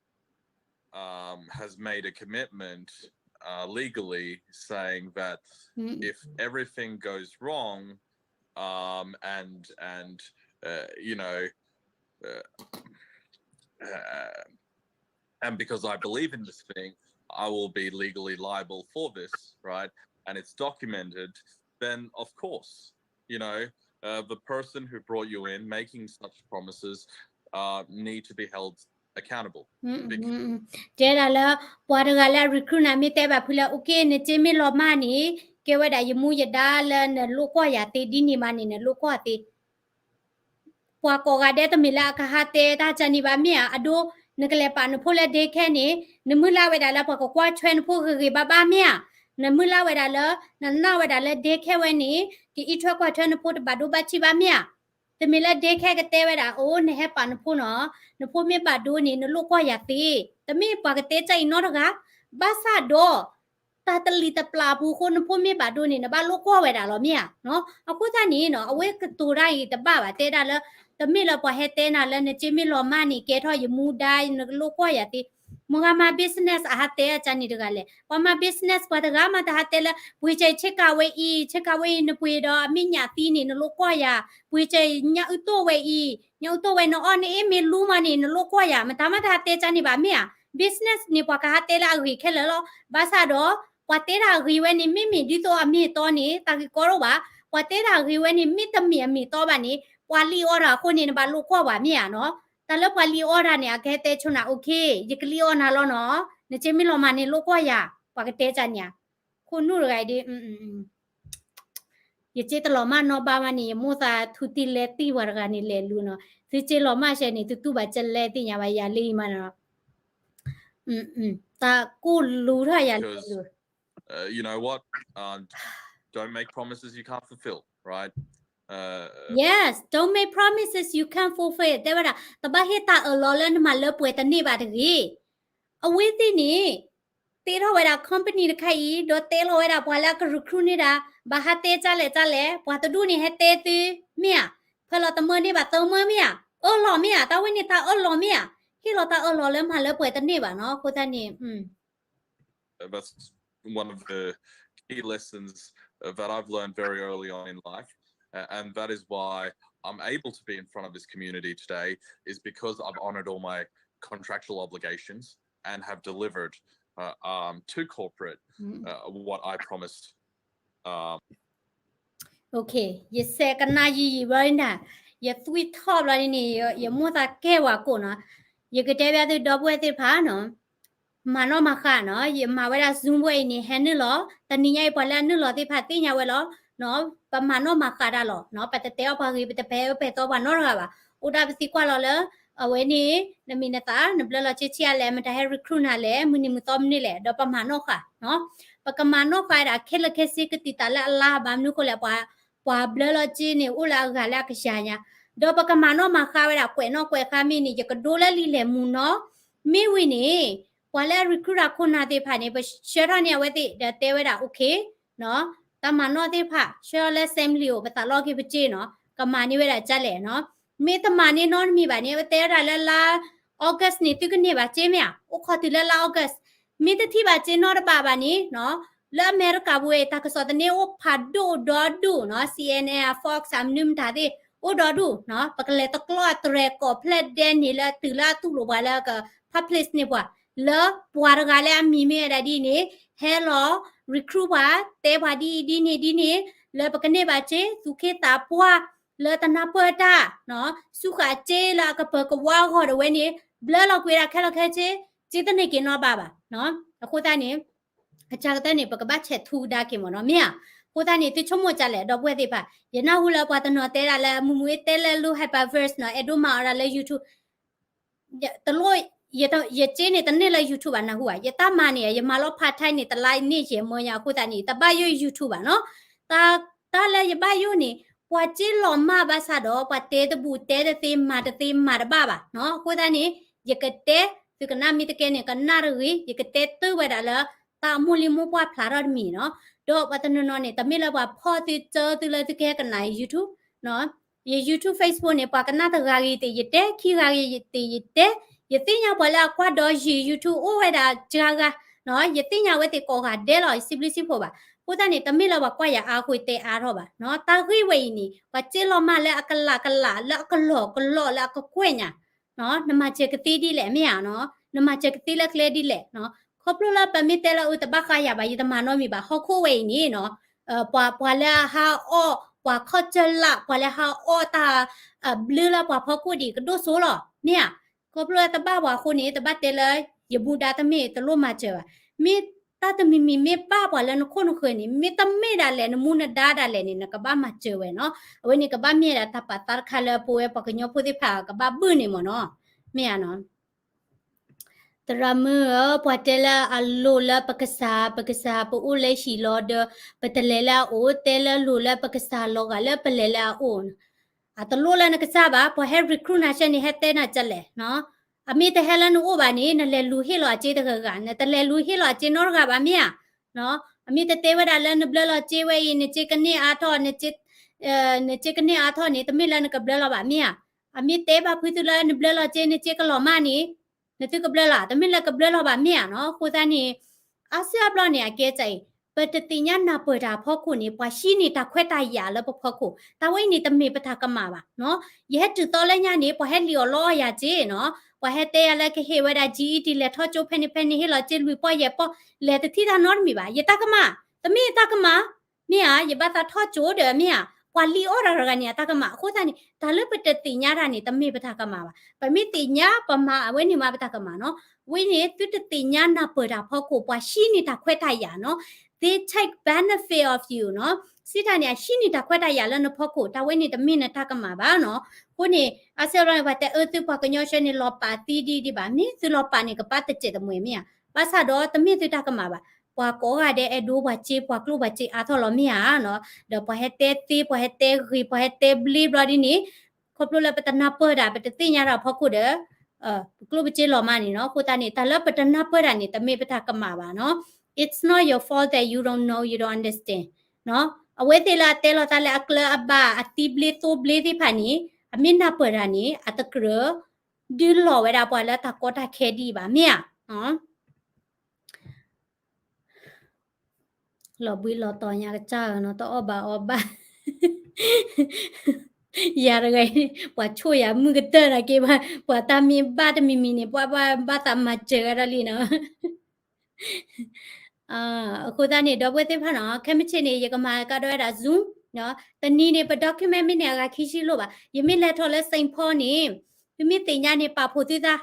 um, has made a commitment, uh, legally saying that if everything goes wrong, um, and, and, uh, you know, uh, uh, and because I believe in this thing, I will be legally liable for this, right? And it's documented, then of course, you know, uh, the person who brought you in making such promises, uh, need to be held accountable. တဲဒၣ်လၢ ပှၤတဂၤလၢအ recruit နၤမ့ၢ်တဲဘၣ်ဖုလၢ okay နစ့မ့ၢ်လီၤမၢ်န့ၣ် ကဲဝဲဒၣ်ယမူယဒါလၢနလိၣ်ကွီၢ်ယၤသ့ဒ်န့ၣ်မးန့ၣ် နလိၣ်ကွီၢ်သ့ ပှၤကိးဂၤဒဲးတမ့ၢ်လၢအကဟးတဲတၢ်ကန့ၣ်ဘၣ်မ့ၢ်ဧါ, အဒိ နကလဲၤပာ်နဖိလၢ daycare န့ၣ် နမုၢ်လၢ်ဝဲဒၣ်လၢပှၤကကွၢ်ထွဲနဖိဂ့ၤဂ့ၤဘၣ်ဘၣ်မ့ၢ်ဧါ, နမုၢ်လၢ်ဝဲဒၣ်လၢ နနာ်ဝဲဒၣ်လၢ daycare ဝဲန့ၣ် ကအံးထွဲကွၢ်ထွဲနဖိတဘၣ်ဒိဘၣ်ထံးဘၣ်မ့ၢ်ဧါ. တမ့ၢ်လၢ daycare ကတဲဝဲဒၣ် အိ နဟဲပာ်နဖိနီၤ, နဖိမ့ၢ်ဘၣ်ဒိန့ၣ် နလိၣ်ကွီၢ်ယၤသ့, တမ့ၢ်ပှၤကတဲတၢ်အံၤနီတဂၤ, ဘၣ်ဆၣ်ဒီး တၢ်တလံၤတပျၢ်အပူၤအဃိ နဖိမ့ၢ်ဘၣ်ဒိန့ၣ် နဘၣ်လိၣ်ကွီၢ်ဝဲဒၣ်လီၤမ့ၢ်ဧါ. အဃိသတးန့ၣ်နီၤ အဝဲကတိၤတၢ်အံၤတဘၣ်ဘၣ် တဲဒၣ်လၢ တမ့ၢ်လၢပှၤဟဲတဲနၤလၢနစ့မ့ၢ်လီၤမၢ်န့ၣ် ကဲထီၣ်ယမူဒါ နကလိၣ်ကွီၢ်ယၤသ့, မတၤဂၤမၤ business အဟးတဲအကန့ၣ်တဂၤလဲၣ်. ပှၤမၤ business ပှၤတဂၤမးတဟးတဲလၢ ပှ့ၤစၢၤဆ့ကၤဝဲအံၤ ဆ့ကၤဝဲအံၤ နပှ့ၤဒီးအမ့ၢ်ညၣ်သံန့ၣ် နလိၣ်ကွီၢ်ယၤ, ပှ့ၤစၢၤညၣ်အုၣ်တိၢ်ဝဲအံၤ ညၣ်အုၣ်တိၢ်ဝဲနအီၣ်နအ့ၣ်မ့ၢ်လူမးန့ၣ် နလိၣ်ကွီၢ်ယၤ, မတၤမးတဟးတဲကန့ၣ်ဘၣ်မ့ၢ်ဧါ. business န့ၣ် ပှၤကဟးတဲလၢအဂ့ၤခဲလၢာ်လီၤ. ဘၣ်ဆၣ်ဒီး ပှၤတဲတၢ်အဂ့ၤဝဲန့ၣ် မ့မ့ၢ်ဒ်သိးအမ့ၢ်အတီန့ၣ် တၢ်ဂ့ၢ်ကီတအိၣ်ဘၣ်. ပှၤတဲတၢ်အဂ့ၤဝဲန့ၣ် မ့တမ့ၢ်အမ့ၢ်အတီဘၣ်န့ၣ် ပှၤလံၣ်အီၣ်တၢ်အဃိန့ၣ် နဘၣ်လိၣ်ကွီၢ်ပှၤမ့ၢ်ဧါနီၤ. တၢ်လၢပှၤလံၣ်အီၣ်တၢ်န့ၣ် အကဟဲတဲဆိနၤ okay ယကလံၣ်အီၣ်နၤလီၤနီၤ, နစ့မ့ၢ်လီၤမၢ်န့ၣ် လိၣ်ကွီၢ်ယၤ, ပှၤကတဲကန့ၣ်ဧါ. ခိၣ်နူာ်တဂၤအံၤဒ် ယစ့တလီၤမၢ်နီၢ်ဘါမးန့ၣ် ယမိၢ်သးထူတံၢ်လဲၤတံၢ်ပှၤတဂၤန့ၣ် လဲၤလူၤနီၤ, သုစ့လီၤမၢ်ဆဲန့ၣ် သုတူၢ်ဘၣ်ကလဲၣ်သ့ၣ်ညါဘၣ် ယၤလၢယမးနီၤ, တၢ်ကိၢ်လူၤထီၣ်ယၤလၢ You know what? Uh, don't make promises you can't fulfill, right? Uh, yes, don't make promises you can't fulfill. တဲဝဲဒၣ် တဘၣ်ဟ့ၣ်တၢ်အၢၣ်လီၤလၢနမၤလၢပှဲၤတန့ၢ်ဘၣ်တဂ့ၤ. အဝဲသ့ၣ်န့ၣ် တ့ထီၣ်ဝဲဒၣ် company တခါအံၤ ဒီးတဲလီၤဝဲဒၣ်ပှၤလၢအက recruit န့ၢ်ဒၣ် ဘၣ်ဟးတဲကလဲၣ်ကလဲၣ်, ပှၤတဒူၣ်န့ၣ်ဟဲတဲသုမ့ၢ်ဧါ, ဖဲလီၤတမၢန့ၢ်ဘၣ်သၢမၢမ့ၢ်ဧါ, အၢၣ်လီၤမ့ၢ်ဧါ, တၢ်ဝဲန့ၣ်တၢ်အၢၣ်လီၤမ့ၢ်ဧါ, ဟ့ၣ်လီၤတၢ်အၢၣ်လီၤလၢမၤလၢပှဲၤတန့ၢ်ဘၣ်နီၤ, အဃိသတးန့ၣ် That's one of the key lessons, uh, that I've learned very early on in life. Uh, and that is why I'm able to be in front of this community today, is because I've honored all my contractual obligations and have delivered, uh, um, to corporate, uh, what I promised. Um, Okay, ယစဲးကနၣ်ယံာ်ယံာ်ဘျီန့ၣ်, ယသွံၣ်ထီၣ်ဘျီန့ၣ် ယမိၢ်သးကဲဝဲကိးနီၤ, ယကတဲဘၣ်သုဒီပုၢ်ဝဲၢ်သ့ၣ်တဖၣ်နီၤ, မၤနီၣ်မၤဃါနီၤ, ယမၤဝဲဒၣ် Zoom ဝဲအံၤန့ၣ် ဟဲနုာ်လီၤ, တနံၤညါအံၤပှၤလၢအနုာ်လီၤသ့ၣ်တဖၣ်သ့ၣ်ညါဝဲလီၤ, ပမၤနီၣ်မၤဃါတၢ်လီၤ, ပတတဲအီၣ်ပှၤဂ့ၤ ပတပဲာ်အၢပဲာ်သီပှၤနီတဂၤဘၣ်, အိၣ်ဒၣ်ပသံကွၢ်လီၤလၢ အဝဲန့ၣ် နမံၤနသး နဘျၢလီၤစ့ဆံးအါလဲၣ်, မတၤဟဲ recruit နၤလဲၣ်, မုၢ်နံၤမုၢ်သီမနုၤလဲၣ်, ဒီးပမၤနီၣ်ဃာ်, ပကမၤနီၣ်ဃာ်ဝဲဒၣ်ခဲလၢာ်ခဲဆ့ကသံၣ်သရၣ်လၢအလါ, ဘၣ်မနုၤဃိလဲၣ်, ပှၤဘျၢလီၤစ့န့ၣ် အိၣ်လၢအဂၤလၢအကယၤညါ, ဒီးပကမၤနီၣ်မၤဃါဝဲဒၣ်ကွဲးနီၣ်ကွဲးဃါမ့ၢ်န့ၣ် ယကဒိလၢလံာ်လဲၢ်မူနီၤ, မ့ၢ်ဝံၤန့ၣ် ပှၤလၢအ recruit တၢ်ခိၣ်နၢ်သ့ၣ်တဖၣ်န့ၣ် ပဆှၢထီၣ်န့ၢ်အဝဲသ့ၣ် ဒီးတဲဝဲဒၣ် okay တၢ်မၤနီၣ်သ့ၣ်တဖၣ် ဆှၢလၢ assembly အိၣ် ပသးလီက့ၤပစ့နီၤ, ကမၤန့ၢ်ဝဲဒၣ်ကလဲၣ်နီၤ, မ့ၢ်တမၤန့ၢ်နီတမံၤဘၣ်န့ၣ် ပတဲဝဲဒၣ်လၢလါ August န့ၣ် သုကန့ၢ်ဘၣ်စ့မ့ၢ်ဧါ, အိၣ်ခိးတုၤလၢလါ August, မ့ၢ်တထံၣ်ဘၣ်စ့နီတဘ့ၣ်ဘၣ်န့ၣ်နီၤ, လၢအမဲရကၤပူၤဝဲ တၢ်ကစီၣ်သန့အိၣ်ဖးဒိၣ်ဒီဒူၣ်နီၤ, C N N, Fox မနုၤမတၤသ့ၣ် အိၣ်ဒီဒူၣ်နီၤ, ပကလဲၤတကျီအတြဲၤကိးဖျဲၣ်ဒဲန့ၣ်လၢတုၤလၢအတူၢ်လိာ်ပှၤလၢက publish န့ၢ်ပှၤ လၢပှၤတဂၤလၢအမံၤမ့ၢ်ဝဲဒၣ်ဒ်န့ၣ် ဟဲလီၤ recruit ပှၤ တဲပှၤဒ်အံၤဒ်န့ၣ်ဒ်န့ၣ် လၢပကန့ၢ်ဘၣ်စ့ သူၣ်က့သးပှၢ် လၢတနၢ်ပၢၢ်တၢ် စူဃာ်စ့လၢအကပၢၤကဝါအဂီၢ်ဒၣ်ဝဲန့ၣ် ဘျၢလီၤကွံာ်ဒၣ်ခဲလၢာ်ခဲဆ့ စ့တန့ၢ်က့ၤနီၣ်ဘၣ်ဘၣ်. အဃိသတးန့ၣ် အကတၢၢ်န့ၣ် ပကဘၣ်ဆဲးထူဒါက့ၤမ့ၢ်နီၤ မ့ၢ်ဧါ. အဃိသတးန့ၣ် သုဆိကမိၣ်ဒ်လဲၣ် ဒီပုၢ်ဝဲၢ်သ့ၣ်တဖၣ် ယနၢ်ဟူလၢပှၤတနီၤတဲဒၣ်လၢ မူမူအ့တဲလၢလိ hyperverse နီၤ အဲၣ်ဒိးမၤအီၤဒၣ်လၢ YouTube တလိၣ် ယစ့န့ၣ် တန့ၢ်လၢ YouTube ဘၣ် နၢ်ဟူဧါ. ယတၢ်မၤန့ၣ် ယမၤလီၤ part time န့ၣ် တလါန့ၢ်ယဲၢ်မၢညါ အဃိသတးန့ၣ် တဘၣ်ယိၣ် YouTube ဘၣ်နီၤ. တၢ်လၢယဘၣ်ယိၣ်န့ၣ် ပှၤစ့လီၤမၢ်ဘၣ်ဆၣ်ဒီး ပှၤတဲတဘူးတဲတသ့ မၤတသ့မၤတဘၣ်ဘၣ်နီၤ. အဃိသတးန့ၣ် ယကတဲ သုကနၣ်မ့ၢ်တကဲန့ၣ် ကနၣ်တဂ့ၤ ယကတဲတ့ၢ်ဝဲဒၣ်လၢ တၢ်အမိၢ်လံၤမိၢ်ပှၢ်ဖျါထီၣ်တမံၤနီၤ. ဒီးပှၤတနီၤနီၤန့ၣ် တမ့ၢ်လၢပှၤဖီၣ်သုစၢသုလၢသုကဟဲကနၣ် YouTube နီၤ ယ YouTube Facebook န့ၣ် ပှၤကနၣ်တဂၤဂ့ၤသ့ၣ်ယတဲ ခံဂၤဂ့ၤသ့ၣ်ယတဲ, ယသ့ၣ်ညါပှၤလၢအကွၢ်ဒီးယ YouTube အိၣ်ဝဲဒၣ်စှၤဂၤ, ယသ့ၣ်ညါဝဲသ့ၣ်ကိးဂၤဒဲးလီၤ ယစံးဘျုးစံးဖှိၣ်ဘၣ်. အဃိသတးန့ၣ် တမ့ၢ်လၢပှၤကွၢ်ယၤအါအဃိတဲအါထီၣ်ဘၣ်, တၢ်ဂ့ၢ်ဝဲအံၤန့ၣ် ပှၤစ့လီၤမၢ်လၢအကလးကလးလၢအကကွဲၢ်ညါ နမၤစၢၤကသ့ဒ်လဲၣ်မ့ၢ်ဧါ, နမၤစၢၤကသ့လၢကျဲဒ်လဲၣ်, ခီဖျိလၢပမ့ၢ်တဲလၢအတဘၣ်ဃးယၤဘၣ် ယတမၤနီတမံၤဘၣ် ဟီၣ်ခိၣ်ဝဲအံၤန့ၣ်နီၤ, ပှၤ ပှၤလၢအဟးအီၣ် ပှၤခီၣ်စၢလး ပှၤလၢဟးအီၣ်တၢ် ဘျုးလၢပှၤဖီခိၣ်ဒံးကဒိၣ်စိလီၤ မ့ၢ်ဧါ. ခီဖျိလၢတဘၣ်ပှၤအဃိန့ၣ် တဘၣ်တဲလၢ ယမူဒါတမ့ၢ်တလိၣ်မၤစၢၤဘၣ်. မ့ၢ်တၢ်တမံၤမံၤမ့ၢ်ဘၣ်ပှၤလၢနခိၣ်နဃၢၤန့ၣ် မ့ၢ်တမ့ၢ်ဒၣ်လဲာ် နမူနဒါဒၣ်လဲာ်န့ၣ် နကဘၣ်မၤစၢၤဝဲနီၤ. အဝဲန့ၣ်ကဘၣ်မ့ၢ်ဒၣ်တၢ်ပာ်သးတခါလၢပဝဲပှၤကညီဖိသ့ၣ်တဖၣ်ကဘၣ်ဘၣ်န့ၣ်မ့ၢ်နီၤ, မ့ၢ်ဧါနီၤ. သရၣ်မုၣ်ဧၢ, ပှၤတဲလၢအလိၤလၢပကစၢ်, ပကစၢ်ပအိၣ်လၢဟံၣ်လီၤဒီး ပတလဲၤလၢအအိၣ်, တဲလၢလိၤလၢပကစၢ်လီၤဂာ်လၢပလဲၤလၢအအိၣ်. အတလိၣ်လၢနကစၢ်ဘၣ်, ပှၤဟဲ recruit နၤဆဲန့ၣ် ဟဲတဲနၤကလဲၣ်. အမ့ၢ်တဟဲလၢနအိၣ်ဘၣ်န့ၣ် နလဲၤလူၤဟ့ၣ်လီၤအစ့တဂၤဂၤ, နတလဲၤလူၤဟ့ၣ်လီၤအစ့နီတဂၤဘၣ်မ့ၢ်ဧါ. အမ့ၢ်တတဲဝဲဒၣ်လၢနဘျၢလီၤစ့ဝဲအံၤ နစ့ကန့ၢ်အါထီၣ်, နစ့ကန့ၢ်အါထီၣ်န့ၣ် တမ့ၢ်လၢနကဘျၢလီၤဘၣ်မ့ၢ်ဧါ. အမ့ၢ်တဲဘၣ်ဖုသုလၢနဘျၢလီၤစ့ နစ့ကလီၤမၢ်န့ၣ် နသုကဘျၢလီၤ, တမ့ၢ်လၢကဘျၢလီၤဘၣ်မ့ၢ်ဧါနီၤ. အဃိသတးန့ၣ် အါစုအါဘျီန့ၣ် အကဲစ့အံၤ ပတသ့ၣ်ညါနၢ်ပၢၢ်တၢ်အဖီခိၣ်န့ၣ် ပှၤဟံးန့ၢ်တၢ်ခွဲးတၢ်ယာ်လၢပဖီခိၣ်, တၢ်ဝဲအံၤန့ၣ် တမ့ၢ်ပတၢ်ကမၣ်ဘၣ်နီၤ. ယဟဲတုၤသီလၢညါန့ၣ် ပှၤဟဲလံၣ်အီၣ်လီအီၣ်ယၤစ့နီၤ, ပှၤဟဲတဲယၤလၢကဟ့ၣ်ဝဲဒၣ် GED လဲၤထီၣ်ကၠိဖဲန့ၣ်ဖဲန့ၣ် ဟ့ၣ်လီၤစ့လွံၢ်ပီၢ်ယဲၢ်ပီၢ် လဲၤတထံၣ်တၢ်နီတမံၤဘၣ်. ယတၢ်ကမၣ်, တမ့ၢ်ယတၢ်ကမၣ် မ့ၢ်ဧါ, ယဘၣ်သးထီၣ်ကၠိဒီးမ့ၢ်ဧါ, ပှၤလံၣ်အီၣ်တၢ်တဂၤန့ၣ် အတၢ်ကမၣ်. အဃိသတးန့ၣ် တၢ်လၢပတသ့ၣ်ညါတၢ်န့ၣ် တမ့ၢ်ပတၢ်ကမၣ်ဘၣ်. ပမ့ၢ်သ့ၣ်ညါပမၤအဝဲန့ၣ်မးပတၢ်ကမၣ်နီၤ. ဝဲန့ၣ် သုတသ့ၣ်ညါနၢ်ပၢၢ်တၢ်ဖီခိၣ် ပှၤဟံးန့ၢ်တၢ်ခွဲးတၢ်ယာ်နီၤ. They take benefit of you နီၤ. စံးတၢ်န့ၣ် အဟံးန့ၢ်တၢ်ခွဲးတၢ်ယာ်လၢနဖီခိၣ်, တၢ်ဝဲန့ၣ်တမ့ၢ်နတၢ်ကမၣ်ဘၣ်နီၤ. အဃိန့ၣ် အါစုအါဘျီန့ၣ် ပှၤတဲအၢသုပှၤကညီဆဲန့ၣ် လီၤပာ်သံဒ်ဒံးဘၣ်, မ့ၢ်သုလီၤပာ်န့ၣ် ကပာ်တစဲးတမှဲၤမ့ၢ်ဧါ. ဘၣ်ဆၣ်ဒီးတမ့ၢ်သုတၢ်ကမၣ်ဘၣ်. ပှၤကိးဂၤဒဲးအဲၣ်ဒိးပှၤစ့ ပှၤကျိၣ်ပှၤစ့အါထီၣ်လီၤမ့ၢ်ဧါနီၤ. ဒီးပှၤဟဲတဲသ့ ပှၤဟဲတဲဂ့ၤ ပှၤဟဲတဲဘျ့ဘျီဒ်န့ၣ် ခီဖျိလၢပတနၢ်ပၢၢ်တၢ် ပတသ့ၣ်ညါတၢ်ဖီခိၣ်ဒီး ပကျိၣ်ပစ့လီၤမၢ်န့ၣ်နီၤ. အဃိသတးန့ၣ် တၢ်လၢပတနၢ်ပၢၢ်တၢ်န့ၣ် တမ့ၢ်ပတၢ်ကမၣ်ဘၣ်နီၤ. It's not your fault that you don't know, you don't understand. အဝဲသ့ၣ်လၢအတဲလီၤတၢ်လၢအကျၢၤအဘၣ် အသံဘျ့သိဘျ့သ့ၣ်တဖၣ်န့ၣ် အမ့ၢ်နၢ်ပၢၢ်တၢ်န့ၣ် အတကြၢးဒုးလီၤဝဲဒၣ်ပှၤလၢတၢ်ကီတၢ်ခဲဒံးဘၣ်မ့ၢ်ဧါ. လီၤဘှံးလီၤတီၤညါကစၢ်ဧၢနီၤ, တအီၣ်ဘၣ်အီဘၣ် ယၤတဂၤ ပှၤဆိၣ်ယၤမုၢ်ကတၢၢ်နာ်က့, ပှၤတၢ်မ့ၢ်ဘၣ်တမံၤမံၤန့ၣ် ပှၤဘၣ်သးမၤစၢၤဂၤဒၣ်လံနီၤ. အဃိသတးန့ၣ် ဒီပုၢ်ဝဲၢ်သ့ၣ်တဖၣ်နီၤ, ခဲမုၢ်ဆ့ၣ်န့ၣ် ယကမၤကဒီးဝဲဒၣ် Zoom, တနံၤန့ၣ် ပ document မ့ၢ်န့ၣ် အဂၤခံဆံလိၣ်ဘၣ်. ယမ့ၢ်လဲၤထီၣ်လၢ Saint Paul န့ၣ် သုမ့ၢ်သ့ၣ်ညါန့ၣ် ပာ်ဖှိၣ်သုသး,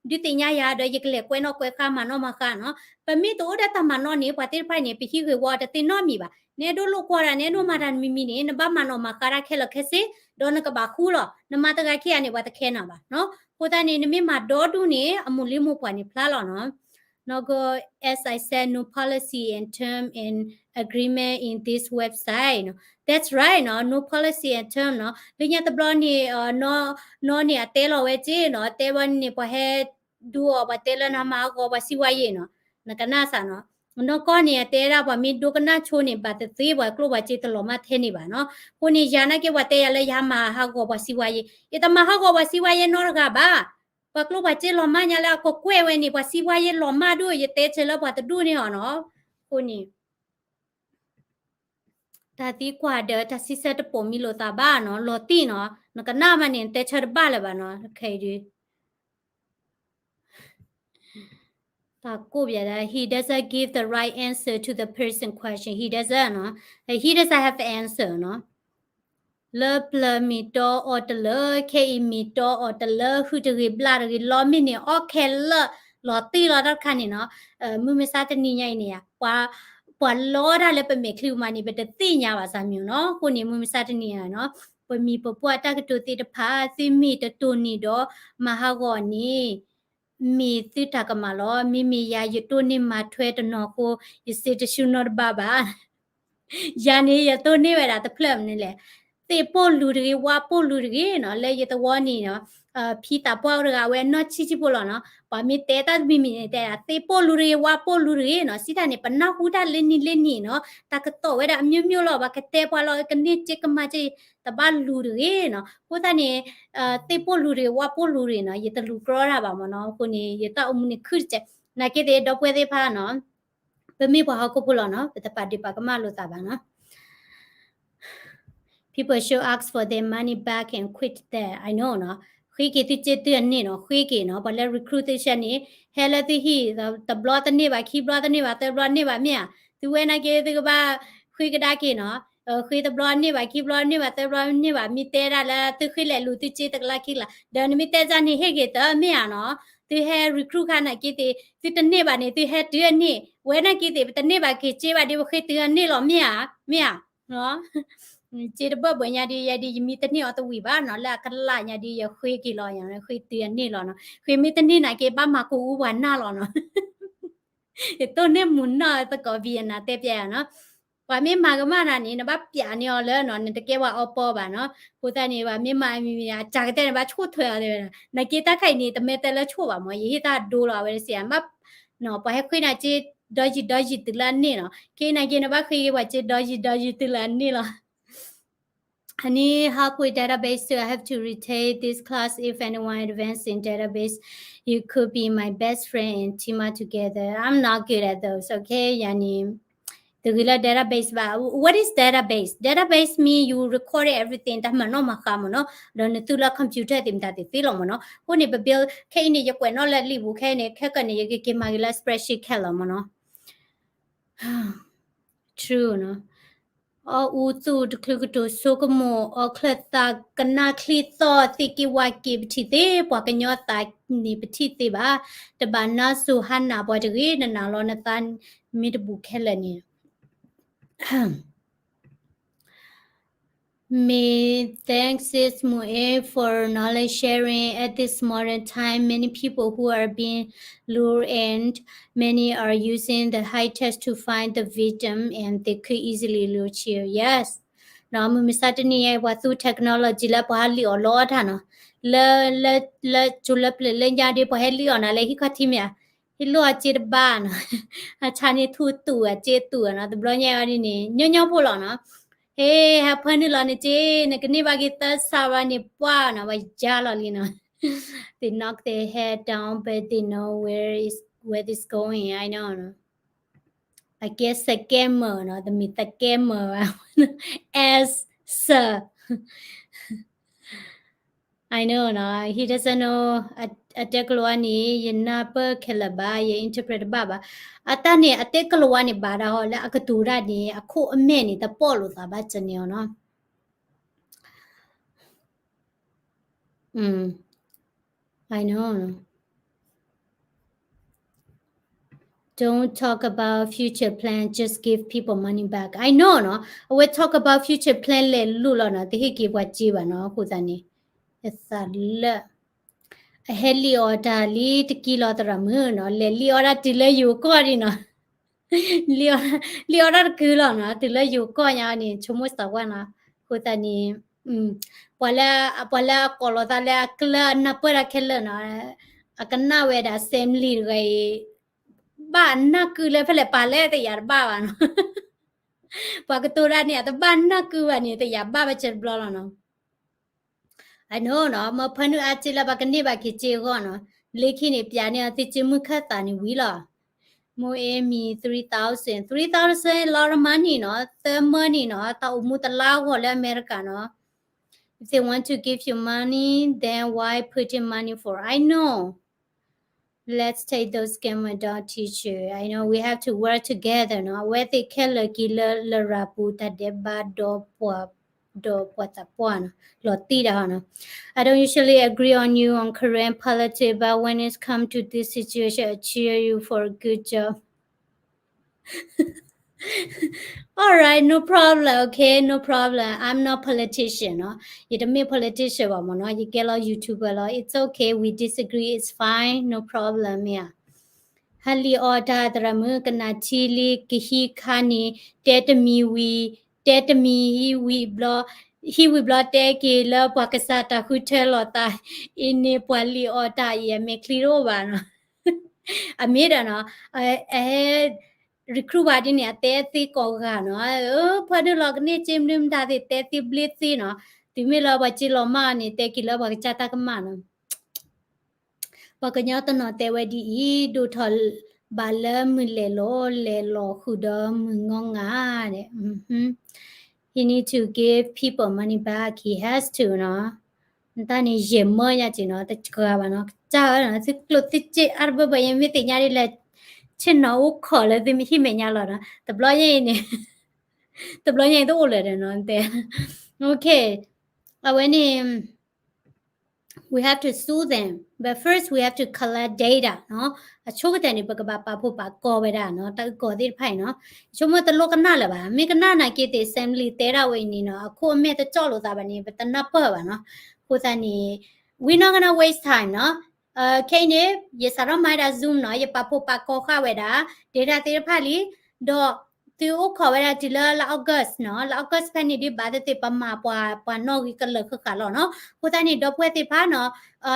ဒုးသ့ၣ်ညါယၤဒီးယကလဲၤကွဲးနီၣ်ကွဲးဃါမၤနီၣ်မၤဃါနီၤ. ပမ့ၢ်တအိၣ်ဒီးတၢ်မၤနီၣ်န့ၣ် ပှၤသ့ၣ်တဖၣ်န့ၣ် ပဟံးဂ့ၢ်ဝီတသ့နီတမံၤဘၣ်. နအဲၣ်ဒိးလိာ်ကွီၢ်တၢ် နအဲၣ်ဒိးမၤတၢ်တမံၤမံၤန့ၣ် နဘၣ်မၤနီၣ်မၤဃါတၢ်ခဲလၢာ်ခဲဆ့ ဒီးနကဘၣ်ဃူလီၤ. နမၤတဂၤခံဂၤန့ၣ် ပှၤတခဲနၤဘၣ်နီၤ. အဃိသတးန့ၣ် နမ့ၢ်မၤဒီဒူၣ်န့ၣ် အမိၢ်လံၤမိၢ်ပှၢ်န့ၣ်ဖျါလီၤနီၤ. နီၢ်ကီၢ် as I said, no policy and term and agreement in this website နီၤ. That's right နီၤ, no policy and term နီၤ. လၢညါတဘျီန့ၣ် နီၢ်န့ၣ်အတဲလီၤဝဲက့နီၤ, တဲဝဲန့ၣ် ပှၤဟဲဒူအီၤ ပှၤတဲလၢနမၤဟးဂီၤပှၤစံးဝါယဲနီၤ, နကနၣ်စ့ၢ်နီၤ. နီၢ်ကီၢ်န့ၣ် အတဲဒၣ်ပှၤမ့ၢ်ဒိကနၣ်ဆိန့ၣ် ဘၣ်သ့ၣ်သ့ၣ် ပှၤကျိၣ်ပှၤစ့တလီၤမၢ်ထဲန့ၣ်ဘၣ်နီၤ. အဃိန့ၣ် ယၤနာ်က့ ပှၤတဲယၤလၢယဟးမၤဟးဂီၤပှၤစံးဝါယဲ, ယတမၤဟးဂီၤပှၤစံးဝါယဲနီတဂၤဘၣ်. ပှၤကျိၣ်ပှၤစ့လီၤမၢ်ညါလၢအကကွဲၢ်ဝဲန့ၣ် ပှၤစံးဝါယဲလီၤမၢ်ဒိၣ် ယတဲဆၢလၢပှၤတဒူၣ်န့ၣ်အီၤနီၤ. အဃိန့ၣ် တၢ်သံကွၢ်ဒီးတၢ်စံးဆၢတပိာ်မံလိာ်သးဘၣ်နီၤ, လီၤတံၢ်နီၤ, နကနၣ်မးန့ၣ် နတဲဆၢတဘၣ်လၢၤဘၣ်နီၤ, ခဲအံၤဒုး တၢ်ကိးပျဲဒၣ် he doesn't give the right answer to the person question. He doesn't နီၤ, he doesn't have answer နီၤ. လၢပျၢၤမ့ၢ်တီအီၤတလၢ, ခဲအံၤမ့ၢ်တီအီၤတလၢ, ဟုၣ်တဂ့ၤဘျၣ်တဂ့ၤ လီၤမ့ၢ်န့ၣ် အီခဲလၢာ် လီၤတံၢ်လီၤတၢ်တခါန့ၣ်နီၤ. မုၢ်မဆါတနံၤညါအံၤန့ၣ် ပှၤ ပှၤလီတၢ်လၢပမဲာ်ချံပူၤမးန့ၣ် ပတသ့ၣ်ညါဘၣ်စၢ်မ့ၢ်နီၤ. အဃိန့ၣ် မုၢ်မဆါတနံၤညါနီၤ, ပမိၢ်ပပၢ်အတၢ်ကတိၤသ့ၣ်တဖၣ် သုမ့ၢ်တတိၢ်နီၣ်ဒီး မၤဟးဂီၤန့ၣ် မ့ၢ်သုတၢ်ကမၣ်လီၤ. မ့မ့ၢ်ယၤ ယတိၢ်န့ၢ်မၤထွဲတနီၤဃိ ယစ့တဆူနီတဘ့ၣ်ဘၣ်. ယၤန့ၣ် ယတိၢ်န့ၢ်ဝဲဒၣ်တဖျၢၣ်မနုၤလဲၣ်, သ့ၣ်ပိာ်လူၤတဂ့ၤ ဝါပိာ်လူၤတဂ့ၤနီၤ, လၢယသဝီန့ၣ်နီၤ, ဖံသးပှၢ်အိၣ်တဂၤ အဝဲအနီၢ်ဆံးဆံးဖိလီၤနီၤ, ပှၤမ့ၢ်တဲတၢ်တမံၤမံၤန့ၣ် တဲဒၣ် သ့ၣ်ပိာ်လူၤတဂ့ၤ ဝါပိာ်လူၤတဂ့ၤနီၤ, စံးတၢ်န့ၣ် ပနၢ်ဟူတၢ်လၢနံၤလၢနံၤနီၤ, တၢ်ကတိၤဝဲဒၣ်အမျိုးမျိုးလီၤ, ပှၤကတဲပှၤလီၤ ကန့ၢ်စ့ကမၣ်စ့ တဘၣ်လူၤတဂ့ၤနီၤ. အဃိသတးန့ၣ် သ့ၣ်ပိာ်လူၤတဂ့ၤ ဝါပိာ်လူၤတဂ့ၤနီၤ, ယတလူၤကြီတၢ်ဘၣ်မ့ၢ်နီၤ. အဃိန့ၣ် ယတၢ်အိၣ်မူန့ၣ်ခုၣ်တစဲး, နာ်က့သ့ၣ် ဒီပုၢ်ဝဲၢ်သ့ၣ်တဖၣ်နီၤ, ပမ့ၢ်ပှၤဟီၣ်ခိၣ်ဖိလီၤနီၤ, ပတပာ်ဒ့ၣ်ပာ်ကမၣ်လိာ်သးဘၣ်နီၤ. People should ask for their money back and quit that. I know နီၤ, ဃ့က့ၤသုစ့သုအန့ၢ်နီၤ, ဃ့က့ၤနီၤ, ပှၤလၢ recruit သုဆၢန့ၣ် ဟဲလၢသုဟံၣ် တဘျီတန့ၢ်ဘၣ် ခံဘျီတန့ၢ်ဘၣ် သၢဘျီန့ၢ်ဘၣ်မ့ၢ်ဧါ, သုဝဲနာ်က့ သုကဘၣ်ဃ့ကဒါက့ၤနီၤ. ဃ့တဘျီန့ၢ်ဘၣ် ခံဘျီန့ၢ်ဘၣ် သၢဘျီန့ၢ်ဘၣ်, မ့ၢ်တဲဒၣ်လၢသုဃ့လဲၤလူၤသုစ့တကလးခံကလး, ဒီးနမ့ၢ်တဲဒ်န့ၣ် ဟ့ၣ်က့ၤသၢမ့ၢ်ဧါနီၤ. သုဟဲ recruit ခါနာ်က့သ့ၣ် သုတန့ၢ်ဘၣ်န့ၣ် သုဟဲတုၤအန့ၢ်, ဝဲနာ်က့သ့ၣ် ပတန့ၢ်ဘၣ်က့ၤစ့ဘၣ်ဒီး ပဃ့တုၤအန့ၢ်လီၤမ့ၢ်ဧါ, မ့ၢ်ဧါ. စ့တဘၢၣ်ဘၣ်ညါဒီး ယၤဒီး ယမ့ၢ်တန့ၢ်အီၤတဝံၤဘၣ်နီၤ, လၢအကလးညါဒီး ယဃ့က့ၤလီၤ, ယဃ့တုၤအန့ၢ်လီၤနီၤ. ဃ့မ့ၢ်တန့ၢ်နာ်က့ ဘၣ်မၤကူးအူပှၤနၢ်လီၤနီၤ. ယတိၢ်န့ၢ်မုာ်နီၢ်သကိး Vietnam တဲပျဲယၤနီၤ. ပှၤမ့ၢ်မၤကမၣ်နၤန့ၣ် နဘၣ်ပျးန့ၢ်အီၤလၢနီၤ, နတကဲပှၤအီပီဘၣ်နီၤ. အဃိသတးန့ၣ် ပှၤမ့ၢ်မၤအမံၤမံၤ အစှၤကတၢၢ်န့ၣ် ဘၣ်ဆိၣ်ထွဲအီၤတဲဝဲဒၣ်. နာ်က့တၢ်ခါအံၤန့ၣ် တမ့ၢ်တဲလၢဆိၣ်ဘၣ်မ့ၢ်, ယဟ့ၣ်တၢ်ဒိလီၤ အဝဲတစံးဘၣ်. ပှၤဟဲဃ့နၤစ့ဒီယံၤဒီယံၤတုၤလၢအန့ၢ်နီၤ. ခဲအံၤနာ်က့ နဘၣ်ဃ့က့ၤပှၤစ့ဒီယံၤဒီယံၤတုၤလၢအန့ၢ်လီၤ. I need help with database too. I have to retake this class. If anyone advanced in database, you could be my best friend and team up together. I'm not good at those, okay? ယၤန့ၣ် တဂ့ၤလၢ database ဘၣ်. What is database? Database mean you recorded everything. တၢ်မၤနီၣ်မၤဃါမ့ၢ်နီၤ. ဒီးနသူလၢ computer သ့ၣ်မတၤသ့ၣ်သ့လီၤမ့ၢ်နီၤ. အဃိန့ၣ် ပ build ခဲအံၤန့ၣ် ယကွဲးနီၣ်လၢလံာ်ပူၤခဲအံၤန့ၣ် ခဲကနံၣ်န့ၣ် ယကက့ၤမၤက့ၤလၢ spreadsheet ခဲလၢာ်မ့ၢ်နီၤ. True နီၤ. အီၣ်အူသူၣ်တချုးကတိၤဆိကမိၣ် အီၣ်ချၢၣ်သးကနၣ်ချံသီၣ် သ့ၣ်က့ၤဝါက့ၤ ပထံၣ်သ့ ပှၤကညီသးန့ၣ် ပထံၣ်သ့ဘၣ်. တဘၣ်နါစိၤဟါနၤပှၤတဂ့ၤ နနာ်လီၤနသးမ့ၢ်တဘူးခဲလၢာ်န့ၣ် May thanks is Mu'e for knowledge sharing. At this modern time, many people who are being lured and many are using the high tech to find the victim and they could easily lure you. Yes. နီၤ မုၢ်မဆါတနံၤအံၤ ပှၤသူ technology လၢပှၤဟဲလံၣ်အီၣ်လီတၢ်နီၤ လၢ လၢ လၢကၠိလၢပျၢၤလၢညါဒီး ပှၤဟဲလံၣ်အီၣ်နၤလၢဟံၣ်ခီၣ်ထံးမ့ၢ်ဧါ ဟ့ၣ်လိၣ်အစ့တဘၣ်နီၤ အဆါန့ၣ်ထူတူၢ်အစ့တူၢ်နီၤ တဘျီညါအံၤဒ်န့ၣ် ညီညီဖိလီၤနီၤ ဟ့ၣ် ဟဲဖၢနုာ်လီၤန့ၣ်စ့ နကန့ၢ်ဘၣ်က့ၤသၢဆါဘၣ်န့ၣ် ပှၢ်နီၤ ပှၤယါလီၤလံနီၤ They knock their head down, but they know where is, where this going. I know နီၤ I guess scammer နီၤ တမ့ၢ် scammer ဘၣ် as sir I know နီၤ he doesn't know အတဲကလိာ်ဝါန့ၣ် ယနၢ်ပၢၢ်ခဲလၢာ်ဘၣ် ယ interpret တဘၣ်ဘၣ် အတၢ်န့ၣ် အတဲကလိာ်ဝါန့ၣ် ဘၣ်ဒၣ်ဟီ လၢအကတိၤတၢ်န့ၣ် အခိၣ်အမဲာ်န့ၣ် တပီၣ်လိာ်သးဘၣ်စၢၤန့ၣ်အီၤနီၤ I know. Don't talk about future plan, just give people money back. I know နီၤ အဝဲ talk about future plan လဲၤလိာ်လီၤနီၤ တဟ့ၣ်က့ၤပှၤစ့ဘၣ်နီၤ အဃိသတးန့ၣ် ယသးလၢ အဟဲလံၣ်အီၣ်တၢ်လံတကံလီၤသရၣ်မုၣ်နီၤ လဲၤလံၣ်အီၣ်တၢ်တုၤလၢယိၤကီၢ်ဒံးနီၤ လံၣ်အီၣ်တၢ်တကုၤလီၤနီၤ တုၤလၢယိၤကီၢ်ညါန့ၣ် ဆိကမိၣ်စၢ်ဝဲနီၤ အဃိသတးန့ၣ် ပှၤလၢ ပှၤလၢအကိးလီၤသးလၢအကျၢၢ်အနၢ်ပၢၢ်တၢ်ခဲလၢာ်နီၤ အကနၣ်ဝဲဒၣ် assembly တဂၤအံၤ ဘၣ်နၢ်ကုလၢဖဲလဲၣ်ပာ်လဲၣ်တယာ်တဘၣ်ဘၣ်နီၤ ပှၤကတိၤတၢ်န့ၣ် အတဘၣ်နၢ်ကုဘၣ်န့ၣ် တယာ်ဘၣ်ဘၣ်စၢၤတဘျီလီၤနီၤ I know နီၤ မ့ၢ်ဖၢနုာ်အါစ့လၢပှၤကန့ၢ်ဘၣ်က့ၤစ့အဂီၢ်နီၤ လၢခံန့ၣ် ပျးန့ၢ်အီၤသုစ့မုၢ်ခၢၣ်သးန့ၣ်ဝံၤလီၤ မိၢ်အ့မံၤ three thousand, three thousand လီၤရမၤနံၣ်နီၤ သၢမၢနံၣ်နီၤ တၢ်အိၣ်မူတလါဂီၢ်လၢအမဲရကၤနီၤ If they want to give you money, then why putting money for? I know. Let's take those scammer down, teacher. I know we have to work together နီၤ. အဝဲသ့ၣ်ခဲလၢာ်က့ၤလၢလရာ်ပူၤ တၢ်ဒဲးဘးဒီးပှၤ ဒီးပှၤသးပှၢ်နီၤ လီၤတံၢ်တၢ်ဟီနီၤ. I don't usually agree on you on Karen politics, but when it come to this situation, I cheer you for a good job. All right, no problem, okay, no problem. I'm not politician နီၤ. ယတမ့ၢ် politician ဘၣ်မ့ၢ်နီၤ. ယကဲလီၤ YouTuber လီၤ. It's okay, we disagree, it's fine, no problem မ့ၢ်ဧါ. ဟဲလံၣ်အီၣ်တၢ်သရၣ်မုၣ် ကနၣ်ထံလံ ကဟံးခါန့ၣ် တဲတမံၤဝံၤ တဲတမံၤဟံးဝံၤဘျီ ဟံးဝံၤဘျီတဲက့ၤလၢပှၤကစၢ်တၢ်ဃုထၢလီၤသး အံၤန့ၣ်ပှၤလံၣ်အီၣ်တၢ်အံၤ အမဲာ်ချံတအိၣ်ဘၣ်နီၤ. အမ့ၢ်ဒီးနီၤ အဟဲ recruit ဘၣ်ဒ်န့ၣ် အတဲသ့ကိးဂၤနီၤ. ဖၢဒိၣ်လီၤကန့ၢ်စ့မနုၤမတၤသ့ၣ် တဲသ့ဘျ့သ့နီၤ. တုၤမ့ၢ်လၢပှၤစ့လီၤမၢ်န့ၣ် တဲက့ၤလၢပှၤကစၢ်တၢ်ကမၣ်နီၤ. ပှၤကညီတနီၤတဲဝဲဒ်အံၤ ဒိၣ်ထီၣ်ဘၣ်လၢမုၢ်လဲၤလီၤ လဲၤလီၤဃုာ်ဒီးမုၢ်ငီငါ He need to give people money back, he has to နီၤ. နတၢ်န့ၣ်ယဲၢ်မၢယါက့ၤနီၤ တစှၤဘၣ်နီၤ ကစၢ်ဝဲနီၤ သုကျိၣ်သုစ့အါတဘၢဘၢ ယမ့ၢ်သ့ၣ်ညါဒ်လဲၣ် ဆ့ၣ်နီၤအိၣ်ခိးလၢသုဟံၣ်မဲာ်ညါလီၤနီၤ တဘျီညါအံၤန့ၣ် တဘျီညါအံၤတအိၣ်လၢၤဒီးနီၤ တဲ OK အဝဲန့ၣ် we have to sue them, but first we have to collect data နီၤ. အဆိကတၢၢ်န့ၣ် ပကဘၣ်ပာ်ဖှိၣ်ပာ်ကီၤဝဲဒၣ်နီၤ တၢ်အုၣ်ကီၤသ့ၣ်တဖၣ်အံၤနီၤ. ဆိကမိၣ်တလိၣ်ကနၣ်လၢၤဘၣ် မ့ၢ်ကနၣ်နာ်က့သ့ၣ် assembly တဲဒၣ်ဝဲအံၤန့ၣ်နီၤ အခိၣ်အမဲာ်တကၠီၣ်လိာ်သးဘၣ်န့ၣ် ပတနၢ်ပၢၢ်ဘၣ်နီၤ. အဃိသတးန့ၣ် we not gonna waste time နီၤ. ခဲအံၤန့ၣ် ယစးထီၣ်မၤဝဲဒၣ် Zoom နီၤ ယပာ်ဖှိၣ်ပာ်ကီၤဃာ်ဝဲဒၣ် data သ့ၣ်တဖၣ်လံ ဒီးသုအိၣ်ခိးဝဲဒၣ်တုၤလၢလါ August နီၤ လါ August ဖဲန့ၣ်ဒ်ဘၣ်သ့ၣ်သ့ၣ် ပမၤပှၤပှၤနီၣ်ဂံၢ်ကလၢာ်ဃၣ်ဃၣ်လီၤနီၤ. အဃိသတးန့ၣ် ဒီပုၢ်ဝဲၢ်သ့ၣ်တဖၣ်နီၤ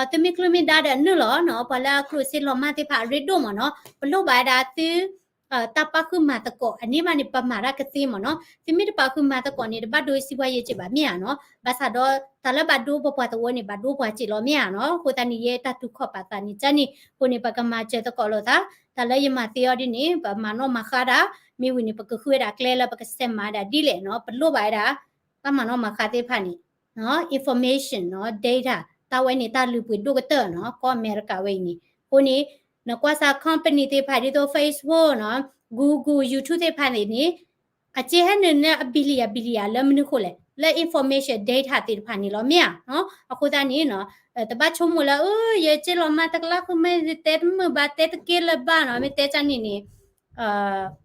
သုမ့ၢ်ချုးမ့ၢ်ဒါဒီးနုာ်လီၤနီၤ ပှၤလၢအကျိၣ်စ့လီၤမၢ်သ့ၣ်တဖၣ်အရ့ဒိၣ်မ့ၢ်နီၤ ပလိၣ်ဘၣ်ဝဲဒၣ်သု တၢ်ပာ်ဃုာ်မၤသကိး အန့ၣ်ဘၣ်န့ၣ် ပမၤတၢ်ကသ့မ့ၢ်နီၤ. သုမ့ၢ်တပာ်ဃုာ်မၤသကိးန့ၣ် တဘၣ်ဒိစံးဘှါယဲၢ်က့ဘၣ်မ့ၢ်ဧါနီၤ. ဘၣ်ဆၣ်ဒီးတၢ်လၢဘၣ်ဒိပပှၤသဝီန့ၣ် ဘၣ်ဒိပှၤစ့လီၤမ့ၢ်ဧါနီၤ. အဃိသတးန့ၣ် ယဲတၢ်တူၢ်ခီၣ်ပာ်သးန့ၣ် ကန့ၣ် အဃိန့ၣ် ပကမၤစၢၤသကိးလိာ်သး တၢ်လၢယမၤသ့အီၤဒ်န့ၣ် ပမၤနီၣ်မၤဃါတၢ် မ့ၢ်ဝံၤန့ၣ် ပကဃုဝဲဒၣ်ကျဲလၢပကစဲးမၤဒၣ်ဒ်လဲၣ်နီၤ. ပလိၣ်ဘၣ်ဝဲဒၣ် တၢ်မၤနီၣ်မၤဃါသ့ၣ်တဖၣ်န့ၣ် information နီၤ data တၢ်ဝဲန့ၣ်တၢ်လုၢ်ပှ့ၤဒိၣ်ကတၢၢ်နီၤ ကီၢ်အမဲရကၤဝဲအံၤန့ၣ်. အဃိန့ၣ် နကွၢ်စၢ် company သ့ၣ်တဖၣ်ဒ်သိး Facebook နီၤ Google YouTube သ့ၣ်တဖၣ်န့ၣ်န့ၣ် အစ့ဟဲနုာ်န့ၢ်အ billion billion လၢမနုၤဃိလဲၣ် လၢ information data သ့ၣ်တဖၣ်န့ၣ်လီၤမ့ၢ်ဧါနီၤ. အဃိသတးန့ၣ်နီၤ တဘၣ်ဆိကမိၣ်လၢ အၢ ယစ့လီၤမၢ်တကလးဃုာ်မ့ၢ် တဲတမုာ်ဘၣ် တဲတကဲလၢၤဘၣ်နီၤ မ့ၢ်တဲကန့ၣ်န့ၣ်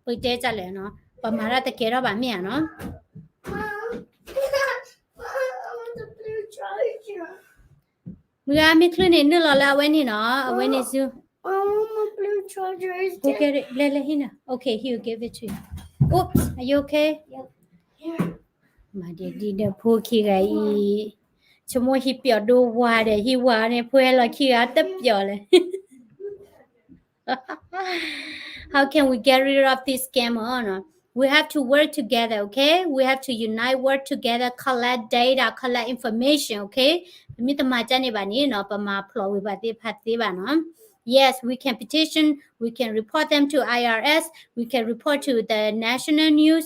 ပတဲကလဲၣ်နီၤ ပမၤတၢ်တကဲထီၣ်ဘၣ်မ့ၢ်ဧါနီၤ. မုၢ်ဂၤမ့ၢ်ချုးန့ၣ် နုာ်လီၤလၢအဝဲန့ၣ်နီၤ အဝဲန့ၣ် Zoom လဲၤလဲၤဟံးန့ၣ် Okay, he will give it to you. Oops, are you okay? မၤဒ်ဒ်ဒီးဖိခံဂၤအံၤ ဆိကမိၣ်ဟံးပျီဒိဝါဒီး ဟံးဝါန့ၣ် ဖိဟဲလီၤခံဂၤတပျီလဲၣ် How can we get rid of this scammer? We have to work together, okay? We have to unite, work together, collect data, collect information, okay? ပမ့ၢ်တမၤကန့ၣ်ဘၣ်န့ၣ်နီၤ ပမၤဖျိးဝံၤဘၣ်သ့ၣ်တဖၣ်သ့ဘၣ်နီၤ Yes, we can petition, we can report them to I R S, we can report to the national news,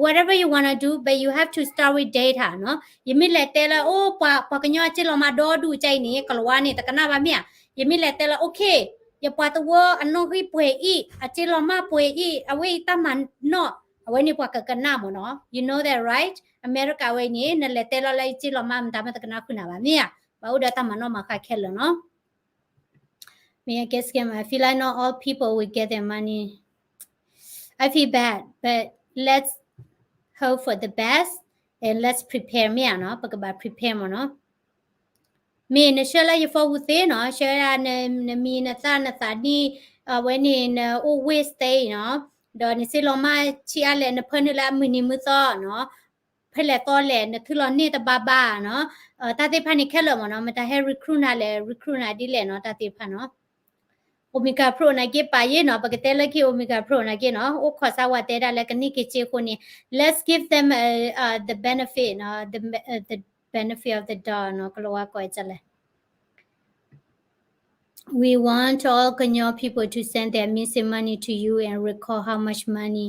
whatever you wanna do, but you have to start with data နီၤ. ယမ့ၢ်လဲၤတဲလၢ အိၣ် ပှၤ ပှၤကညီအစ့လီၤမၢ်ဒီဒူၣ်ကဲအံၤန့ၣ် ကလၤဝါန့ၣ် တကနၣ်ဘၣ်မ့ၢ်ဧါ. ယမ့ၢ်လဲၤတဲလၢ okay ယပှၤသဝီအနီၣ်ဂံၢ်ပှဲၤအံၤ အစ့လီၤမၢ်ပှဲၤအံၤ အဝဲအံၤတၢ်မၤနီၣ် အဝဲန့ၣ်ပှၤကကနၣ်မ့ၢ်နီၤ You know that, right? အမဲရကၤဝဲအံၤန့ၣ် နလဲၤတဲလီၤလၢယစ့လီၤမၢ် မတၤမ့ၢ်တကနၣ်ဃုာ်နၤဘၣ်မ့ၢ်ဧါ. ဘၣ်အိၣ်ဒီးတၢ်မၤနီၣ်မၤဃါခဲလၢာ်နီၤ May I get scammer? I feel like not all people will get their money. I feel bad, but let's hope for the best and let's prepare မ့ၢ်ဧါနီၤ ပကဘၣ် prepare မ့ၢ်နီၤ မ့ၢ်နဆှၢလၢယ phone ပူၤသ့နီၤ ဆှၢဒၣ်နမံၤနသၣ်နသးနံၣ် အဝဲန့ၣ်နအိၣ် waste သ့နီၤ ဒီးနစ့လီၤမၢ်ဆံးအါလဲၣ် နဖၢနုာ်လၢအမုၢ်နံၤမုၢ်သီနီၤ ဖဲလဲၣ်သီလဲၣ် နထုးလီၤန့ၢ်တဘၣ်ဘၣ်နီၤ တၢ်သ့ၣ်တဖၣ်န့ၣ်ခဲလၢာ်မ့ၢ်နီၤ မတၤဟဲ recruit နၤလဲၣ် recruit နၤဒ်လဲၣ်နီၤ တၢ်သ့ၣ်တဖၣ်နီၤ Omicron နာ်က့ပာ်ယ့ၢ်နီၤ ပကတဲလၢခံ Omicron နာ်က့နီၤ အိၣ်ခိးစၢ်ဝဲတဲဒၣ်လၢကန့ၢ်က့ၤစ့အဃိန့ၣ် let's give them uh, uh, the benefit နီၤ the, uh, the benefit of the doubt နီၤ ကလီၤဝါကိးဒ်လဲၣ် We want all Kanyar people to send their missing money to you and record how much money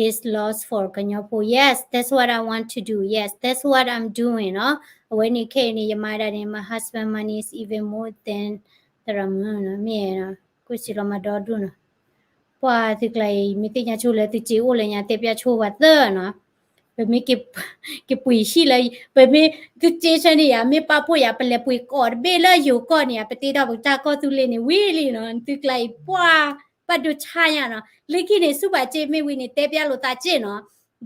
is lost for Kanyar people. Yes, that's what I want to do. Yes, that's what I'm doing နီၤ အဝဲန့ၣ်ခဲအံၤန့ၣ် ယမၤဒၣ်န့ၣ် my husband money is even more than သရၣ်မုၣ်နီၤ မ့ၢ်နီၤ ကိးစ့လီၤမၤဒီဒူၣ်နီၤ, ပှၤသုကျါအံၤ မ့ၢ်သ့ၣ်ညါဆိလၢသုစ့အိၣ်လၢညါ တဲပျၢ်ဆိပှၤသၢနီၤ, ပမ့ၢ်က့ၤပှ့ၤဟံၣ်လၢ ပမ့ၢ် သုစ့ဆၢန့ၣ်ယၤ မ့ၢ်ပာ်ဖှိၣ်ယၤ ပလဲၤပှ့ၤကိးတဘ့ၣ်လၢယိၤကီၢ်န့ၣ် ပတ့ထီၣ်ပတၢ်ကီၢ်သူလ့ၤန့ၣ်ဝံၤလံနီၤ, သုကျါအံၤ ပှၤ ဘၣ်ဒိဆါညါနီၤ, လၢခံန့ၣ် ဆူပှၤစ့မ့ၢ်ဝံၤန့ၣ် တဲပျၢ်လိာ်သးစ့နီၤ,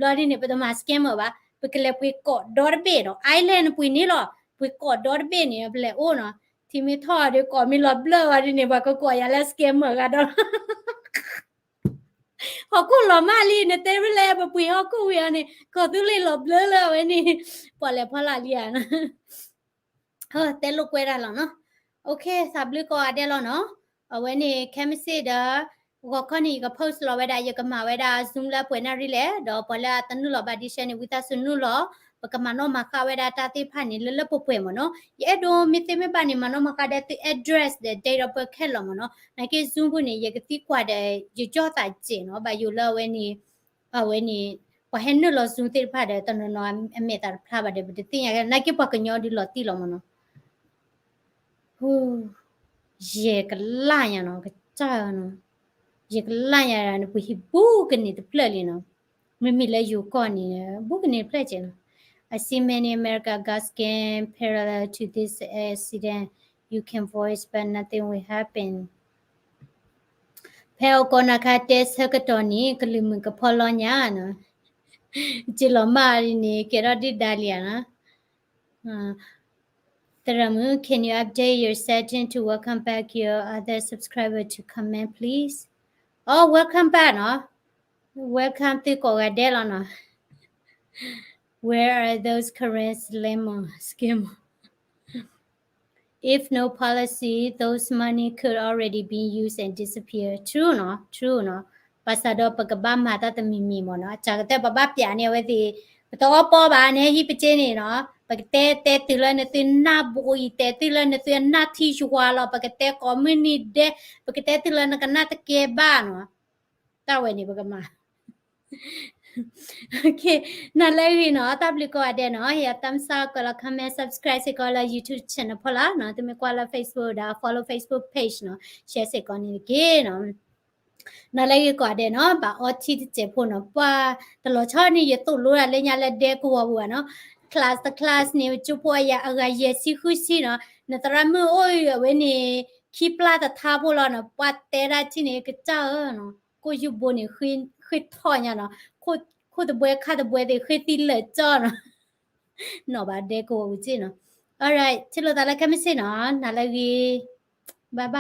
ဘျီဒ်န့ၣ် ပတမၤ scammer ဘၣ်, ပကလဲၤပှ့ၤကိးဒီတဘ့ၣ်နီၤ, island ပှ့ၤန့ၢ်လီၤ, ပှ့ၤကိးဒီတဘ့ၣ်န့ၣ် ပလဲၤအိၣ်နီၤ, ထံမ့ၢ်ထီၣ်ဒီးကိးမ့ၢ်လီၤဘျၢၣ်ဝဲဒ်န့ၣ် ပှၤကကိးယၤလၢ scammer ဂၤဒီး ဟီၣ်ခိၣ်လီၤမၢ်လံ နတဲဖဲလဲၣ် ပပှ့ၤဟီၣ်ခိၣ်ဝံၤအီၤန့ၣ် ကီၢ်သူလ့ၤလီၤဘျၢလၢအဝဲန့ၣ် ပှၤလဲၤဖီလာ်လံဧါနီၤ, တဲလိာ်ကွဲဒၣ်လီၤနီၤ, သးဘျုးကိးဂၤဒဲးလီၤနီၤ, အဝဲန့ၣ် ခဲမုၢ်ဆ့ၣ်ဒီး ဂီၤခီန့ၣ် ယက post လီၤဝဲဒၣ် ယကမၤဝဲဒၣ် Zoom လၢပှဲၤနၣ်ရံၣ်လဲၣ်, ဒီးပှၤလၢအတနုာ်လီၤဘၣ်ဒ်ရှဲန့ၣ် ဝံသးစူၤနုာ်လီၤ, ပကမၤနီၣ်မၤဃါဝဲဒၣ်တၢ်သ့ၣ်တဖၣ်န့ၣ် လၢလၢပှဲၤပှဲၤမ့ၢ်နီၤ, ယအဲၣ်ဒိးမ့ၢ်သ့မ့ၢ်ဘၣ်န့ၣ် မၤနီၣ်မၤဃါဒီးသု address ဒီး date of birth ခဲလၢာ်မ့ၢ်နီၤ, နာ်က့ Zoom ပူၤန့ၣ် ယကသံကွၢ်ဒီး ယကၠီၣ်သးစဲးနီၤ, ဘၣ်ယိၣ်လၢအဝဲန့ၣ် အဝဲန့ၣ် ပှၤဟဲနုာ်လီၤ Zoom သ့ၣ်တဖၣ်ဒီး တနီၤနီၤအမဲာ်သးတဖျါဘၣ်ဒီး ပတသ့ၣ်ညါကဲ နာ်က့ပှၤကညီဒုးလီၤတံၢ်လီၤမ့ၢ်နီၤ, ယဲၢ်ကလၢ်ညါနီၤ ကစၢ်နီၤ, ယဲၢ်ကလၢ်ညါဒီး နပှ့ၤဟံၣ်ဘူးကန့ၢ်တဖျၢၣ်လံနီၤ, မ့မ့ၢ်လၢယိၤကီၢ်န့ၣ် ဘူးကန့ၢ်တဖျၢၣ်ကဲနီၤ, I see many America got scammed parallel to this accident, you can voice but nothing will happen. ဖဲအကိးနၤခါတဲဆၢကတီၢ်န့ၣ် ကလုာ်မုာ်ကဖီလီညါနီၤ, စ့လီၤမၢ်န့ၣ် ကဲထီၣ်ဒုၣ်ဒါလံဧါနီၤ. သရၣ်မုၣ် can you update your setting to welcome back your other subscriber to comment please? Oh, welcome back နီၤ, welcome သုကိးဂၤဒဲးလီၤနီၤ, where are those current scammer scammer? If no policy, those money could already be used and disappear. True နီၤ, true နီၤ, ဘၣ်ဆၣ်ဒီးပကဘၣ်မၤတၢ်တမံၤမံၤမ့ၢ်နီၤ, အစှၤကတၢၢ်ပဘၣ်ပျးန့ၢ်အဝဲသ့ၣ်, ပတအီပီဘၣ်န့ၣ် ဟံၣ်ပစ့န့ၣ်နီၤ, ပကတဲတဲတုၤလၢနသုနၢ်ဘိအံၤ တဲတုၤလၢနသုအနၢ်ထံယွၤလီၤ, ပကတဲကိးမုၢ်နံၤဒဲး, ပကတဲတုၤလၢနကနၣ်တကဲဘၣ်နီၤ, တၢ်ဝဲန့ၣ်ပကမၤ နၤလၢအဂ့ၤနီၤ, တၢ်ဘျုးကိးဂၤဒဲးနီၤ, ဟ့ၣ်ယၤ thumbs up ကွဲးလီၤ comment, subscribe စ့ၢ်ကီးလၢ YouTube channel ဖီလာ်နီၤ, သုမ့ၢ်ကွၢ်လၢ Facebook ဒီး follow Facebook page နီၤ, share စ့ၢ်ကီးန့ၣ်တက့ၢ်နီၤ. နၤလၢအဂ့ၤကိးဂၤဒဲးနီၤ, ဘၣ်အီထံတစဲးဖိနီၤ, ပှၤတလီၤဆီန့ၣ် ယသိၣ်လိဒၣ်လၢညါလၢဒဲကဝီၤပူၤဘၣ်နီၤ, class တ class န့ၣ် ကၠိဖိအယၤအဂၤယဲၢ်ဆံဃုဆံနီၤ, နသရၣ်မုၣ်အိၣ်အံၤအဝဲန့ၣ် ခံပျၢ်တထါဖိလီၤနီၤ, ပှၤတဲဒၣ်ထံၣ်န့ၣ် ကစၢ်ဧၢနီၤ, ကိၣ်ယူၢ်ဘိန့ၣ် ဃ့ထီၣ်ညါနီၤ, ခိၣ်တဘှဲခါတဘှဲသ့ၣ် ဃ့သံလၢာ်ကၠီနီၤ, နီၢ်ဘၣ်ဒဲကဝီၤပူၤစ့ၢ်နီၤ, alright ထံၣ်လိာ်သးလၢခဲမုၢ်ဆ့ၣ်နီၤ, နၤလၢအဂ့ၤ, bye bye.